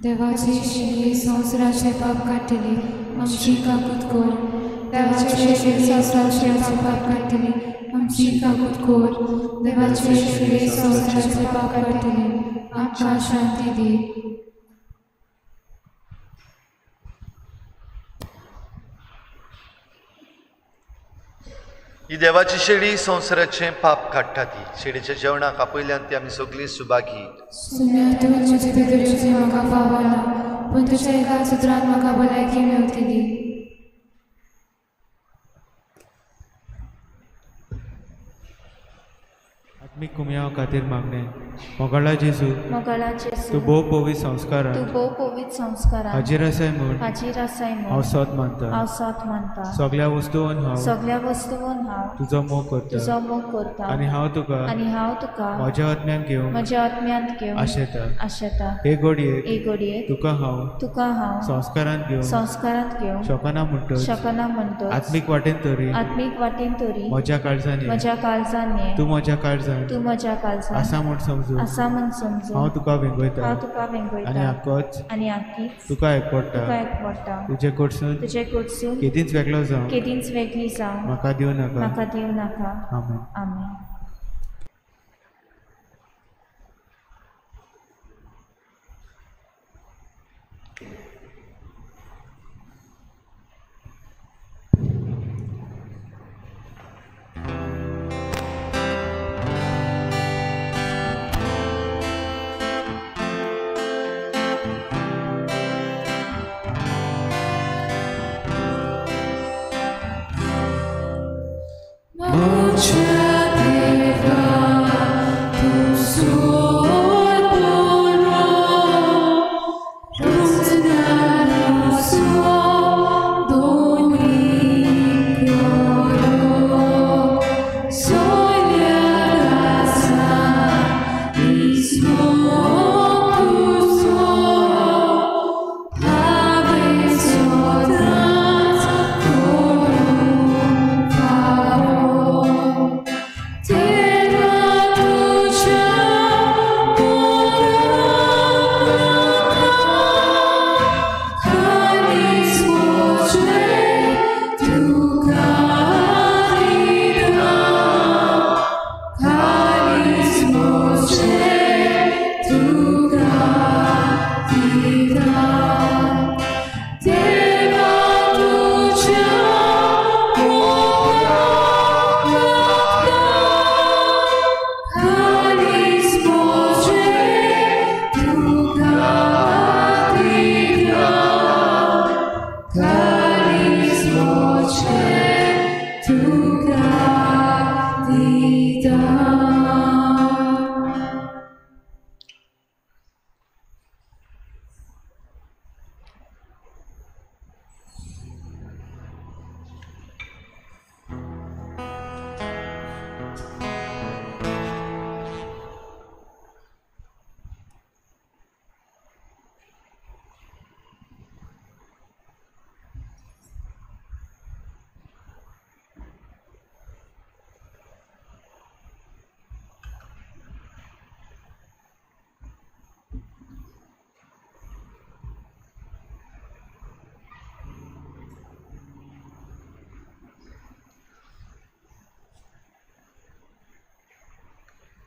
देवाची शेळी संवसाराचे पाप काडटली, आमची काकूत कर. देवाची शेळी संवसाराचे पाप काडटली, आमची काकूत कर. देवाची शेळी संवसाराचे पाप काडटली, आमकां शांती दी. ही देवाची शेळी संवसाराचें पाप काडटा. ती शेळीच्या जेवणाक आपयल्यान ती आमी सगळीं सुभागी. म्हाका फावना, पूण तुज्या एका सुत्रान म्हाका भलायकी मेवतली. आत्मीक कुमयाव खातीर मागणें. मोगाळा जेजू, मोगाळा जेजू, तूं भोव पवित्र संस्कारान, तूं भोव पवित्र संस्कारान हाजीर आसाय म्हूण, हाजीर आसाय म्हूण हांव सोद मानता, हांव सोद मानता. सगल्या वस्तून हांव, सगल्या वस्तून हांव तुजो मोग करता, तुजो मोग करता. आनी हांव तुका, आनी हांव तुका म्हज्या आत्म्यान घेवंक, म्हज्या आत्म्यांत घेवंक आशेता, आशेता. हे घडयेक, हे घडयेक तुका हांव, तुका हांव संस्कारांत घेवंक, संस्कारांत घेवंक शकना म्हणटच, शकना म्हणटच, आत्मीक वाटेन तरी, आत्मीक वाटेन तरी म्हज्या काळजान, म्हज्या काळजान तूं म्हज्या काळजान, तूं म्हज्या काळजान आसा म्हूण समजून, समजून आसा म्हूण समजून हांव तुका वेंगयता हांव तुका वेंगयता आनी आकोच आनी आकीच तुका एकवडटा तुका एकवडटा. तुजे कडसून तुजे कडसून केदींच वेगळो जावं केदींच वेगळी जावं म्हाका दिवं नाका. म्हाका दिवं नाका. आमेन. आमेन.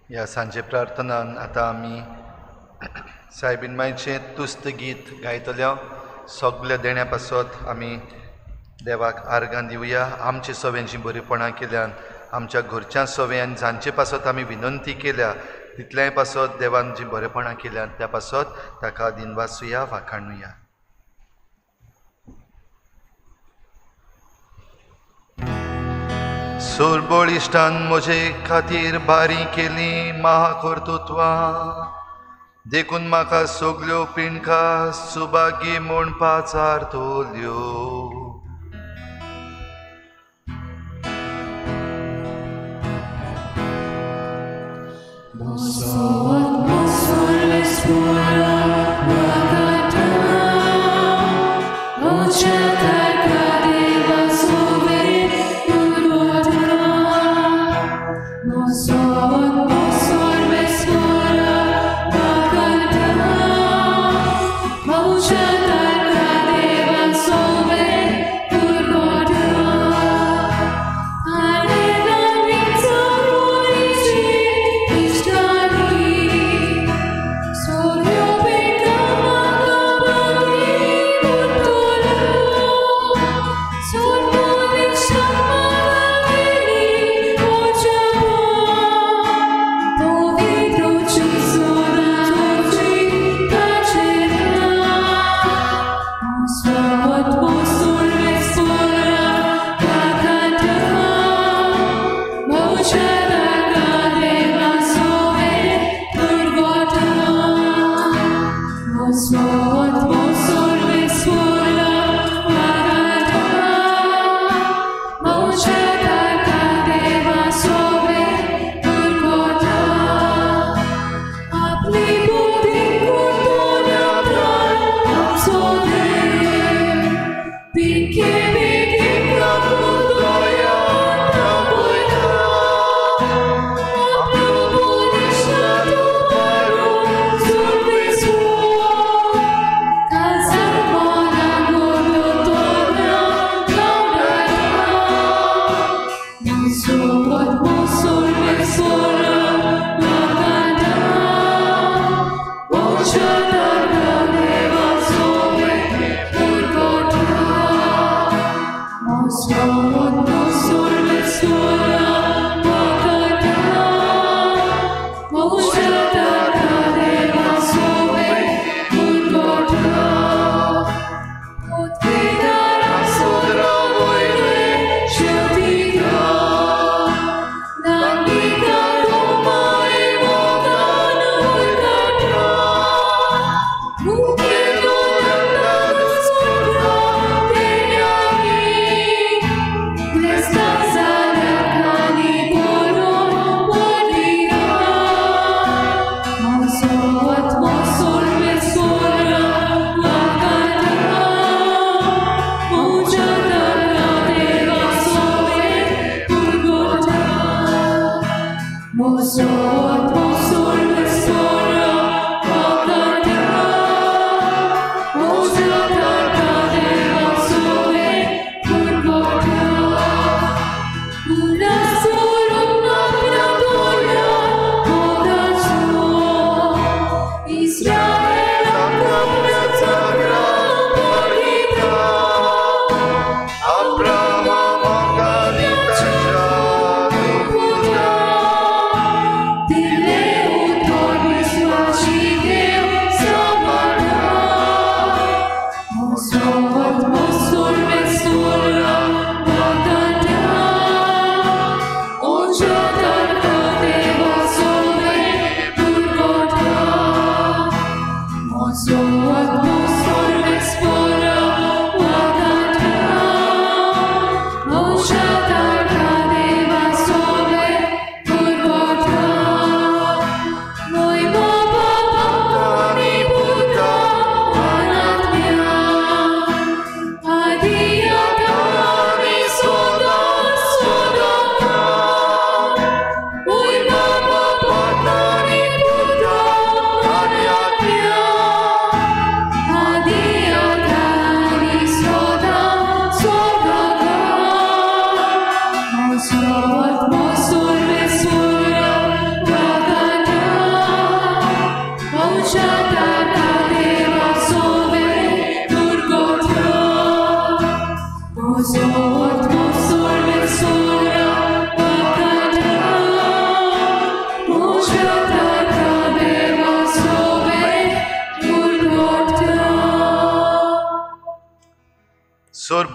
ह्या सांजे प्रार्थनान आतां आमी सायबीन मायचें तुस्त गीत गायतले. सगल्या देण्या पासत आमी देवाक आर्गां दिवया. आमचे सवें जीं बरेपणां केल्यान, आमच्या घरच्यां सवें आनी जांचे पासत आमी विनंती केल्या तितल्याय पासत देवान जीं बरेपणां केल्यान त्या पासत ताका दिनवासुया, वाखाणुया. सोरबळिश्टान म्हजे खातीर बारी केली महाकर्तृत्वां, देखून म्हाका सगल्यो पिंडका सुभागी म्हूण पाचारतल्यो. Mucha tarca de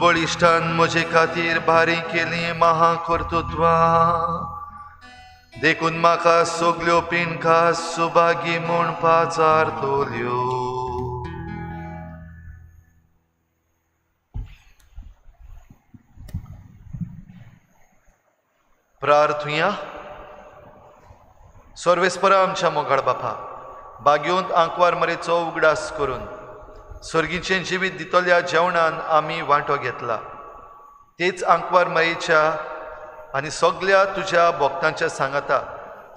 बळिश्ठान म्हजे खातीर भारी केली महाकर्तृत्वां देखून म्हाका सगल्यो पिंडका सुभागी म्हूण पाचारतल्यो. प्रार्थुया. सर्वेस्परा आमच्या मोगाळ बापा, बागेवंत आंकवार मरेचो उगडास करून सर्गीचें जिवीत दितल्या जेवणान आमी वांटो घेतला, तेच आंकवार मायेच्या आनी सगल्या तुज्या भक्तांच्या सांगाता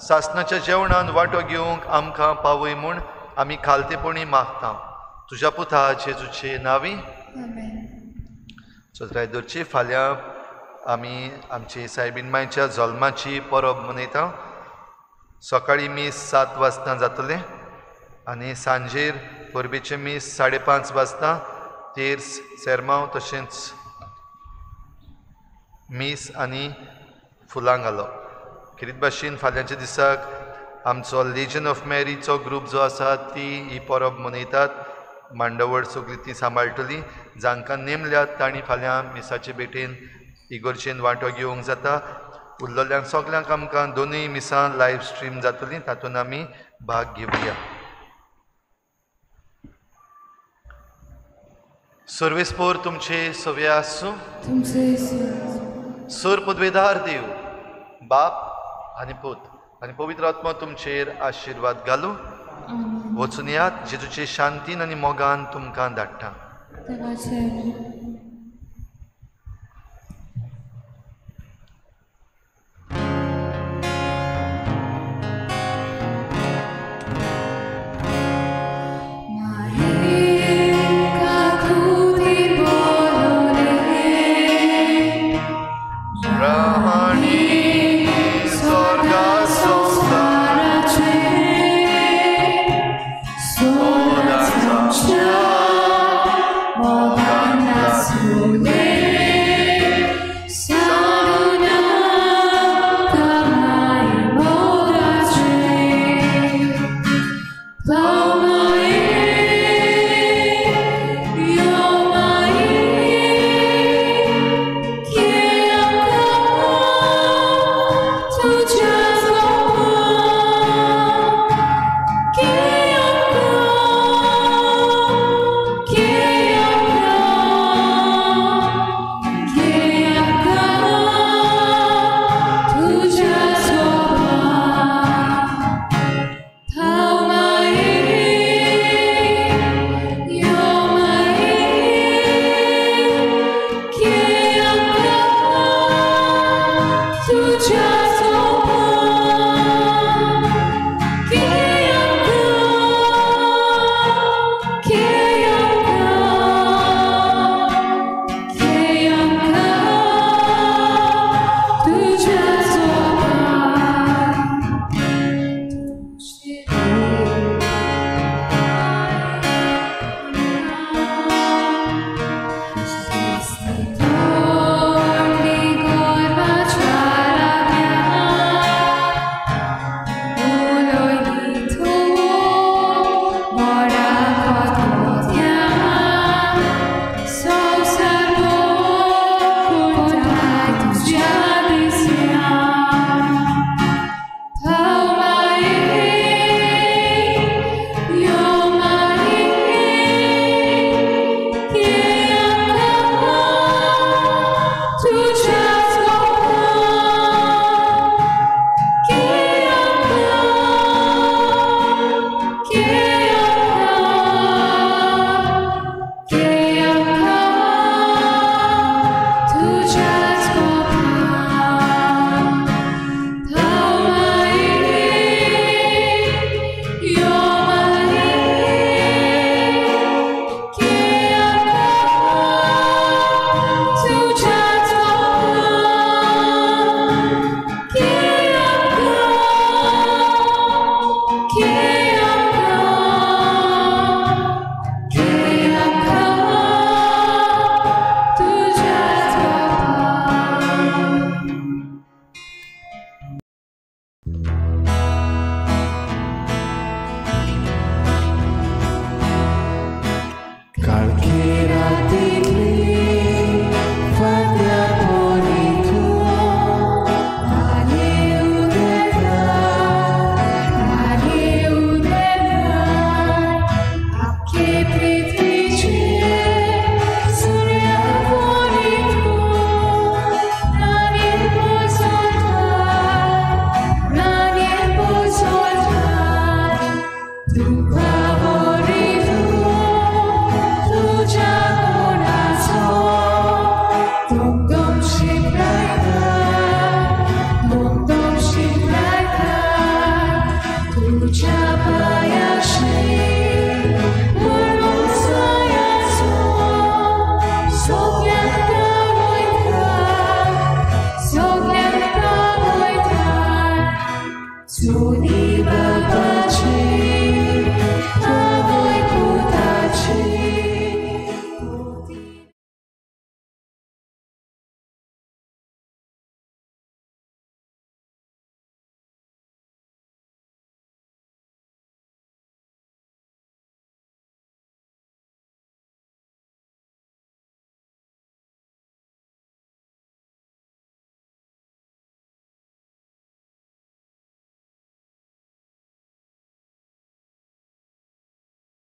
सासणाच्या जेवणान वांटो घेवंक आमकां पावय म्हूण आमी खालतेपणी मागता तुज्या पुता जेजूचे नांवी. चौथ्या दरची फाल्यां आमी आमचे सायबीण मायच्या जल्माची परब मनयता. सकाळीं मीस 7 वाजता जातलें आनी सांजेर परबेचें मीस 5:30 वाजता, तेर्स सेरमांव तशेंच मीस आनी फुलां घालप. खेरीत भाशेन फाल्यांच्या दिसाक आमचो लेजन ऑफ मॅरीचो ग्रूप जो आसा ती ही परब मनयतात. मांडवळ सगळी ती सांबाळटली. जांकां नेमल्यात तांणी फाल्यां मिसाचे भेटेन इगोर्जेन वांटो घेवंक जाता. उरलेल्यांक सगल्यांक आमकां दोनूय मिसां लायव्ह स्ट्रीम जातली, तातूंत आमी भाग घेवया. सर्वेस्पोर तुमचे सवे आसूं. सर पदवेदार देव बाप आनी पूत आनी पवित्र आत्मा तुमचेर आशिर्वाद घालूं. वचून यात जेजूचे शांतीन आनी मोगान तुमकां धाडटा.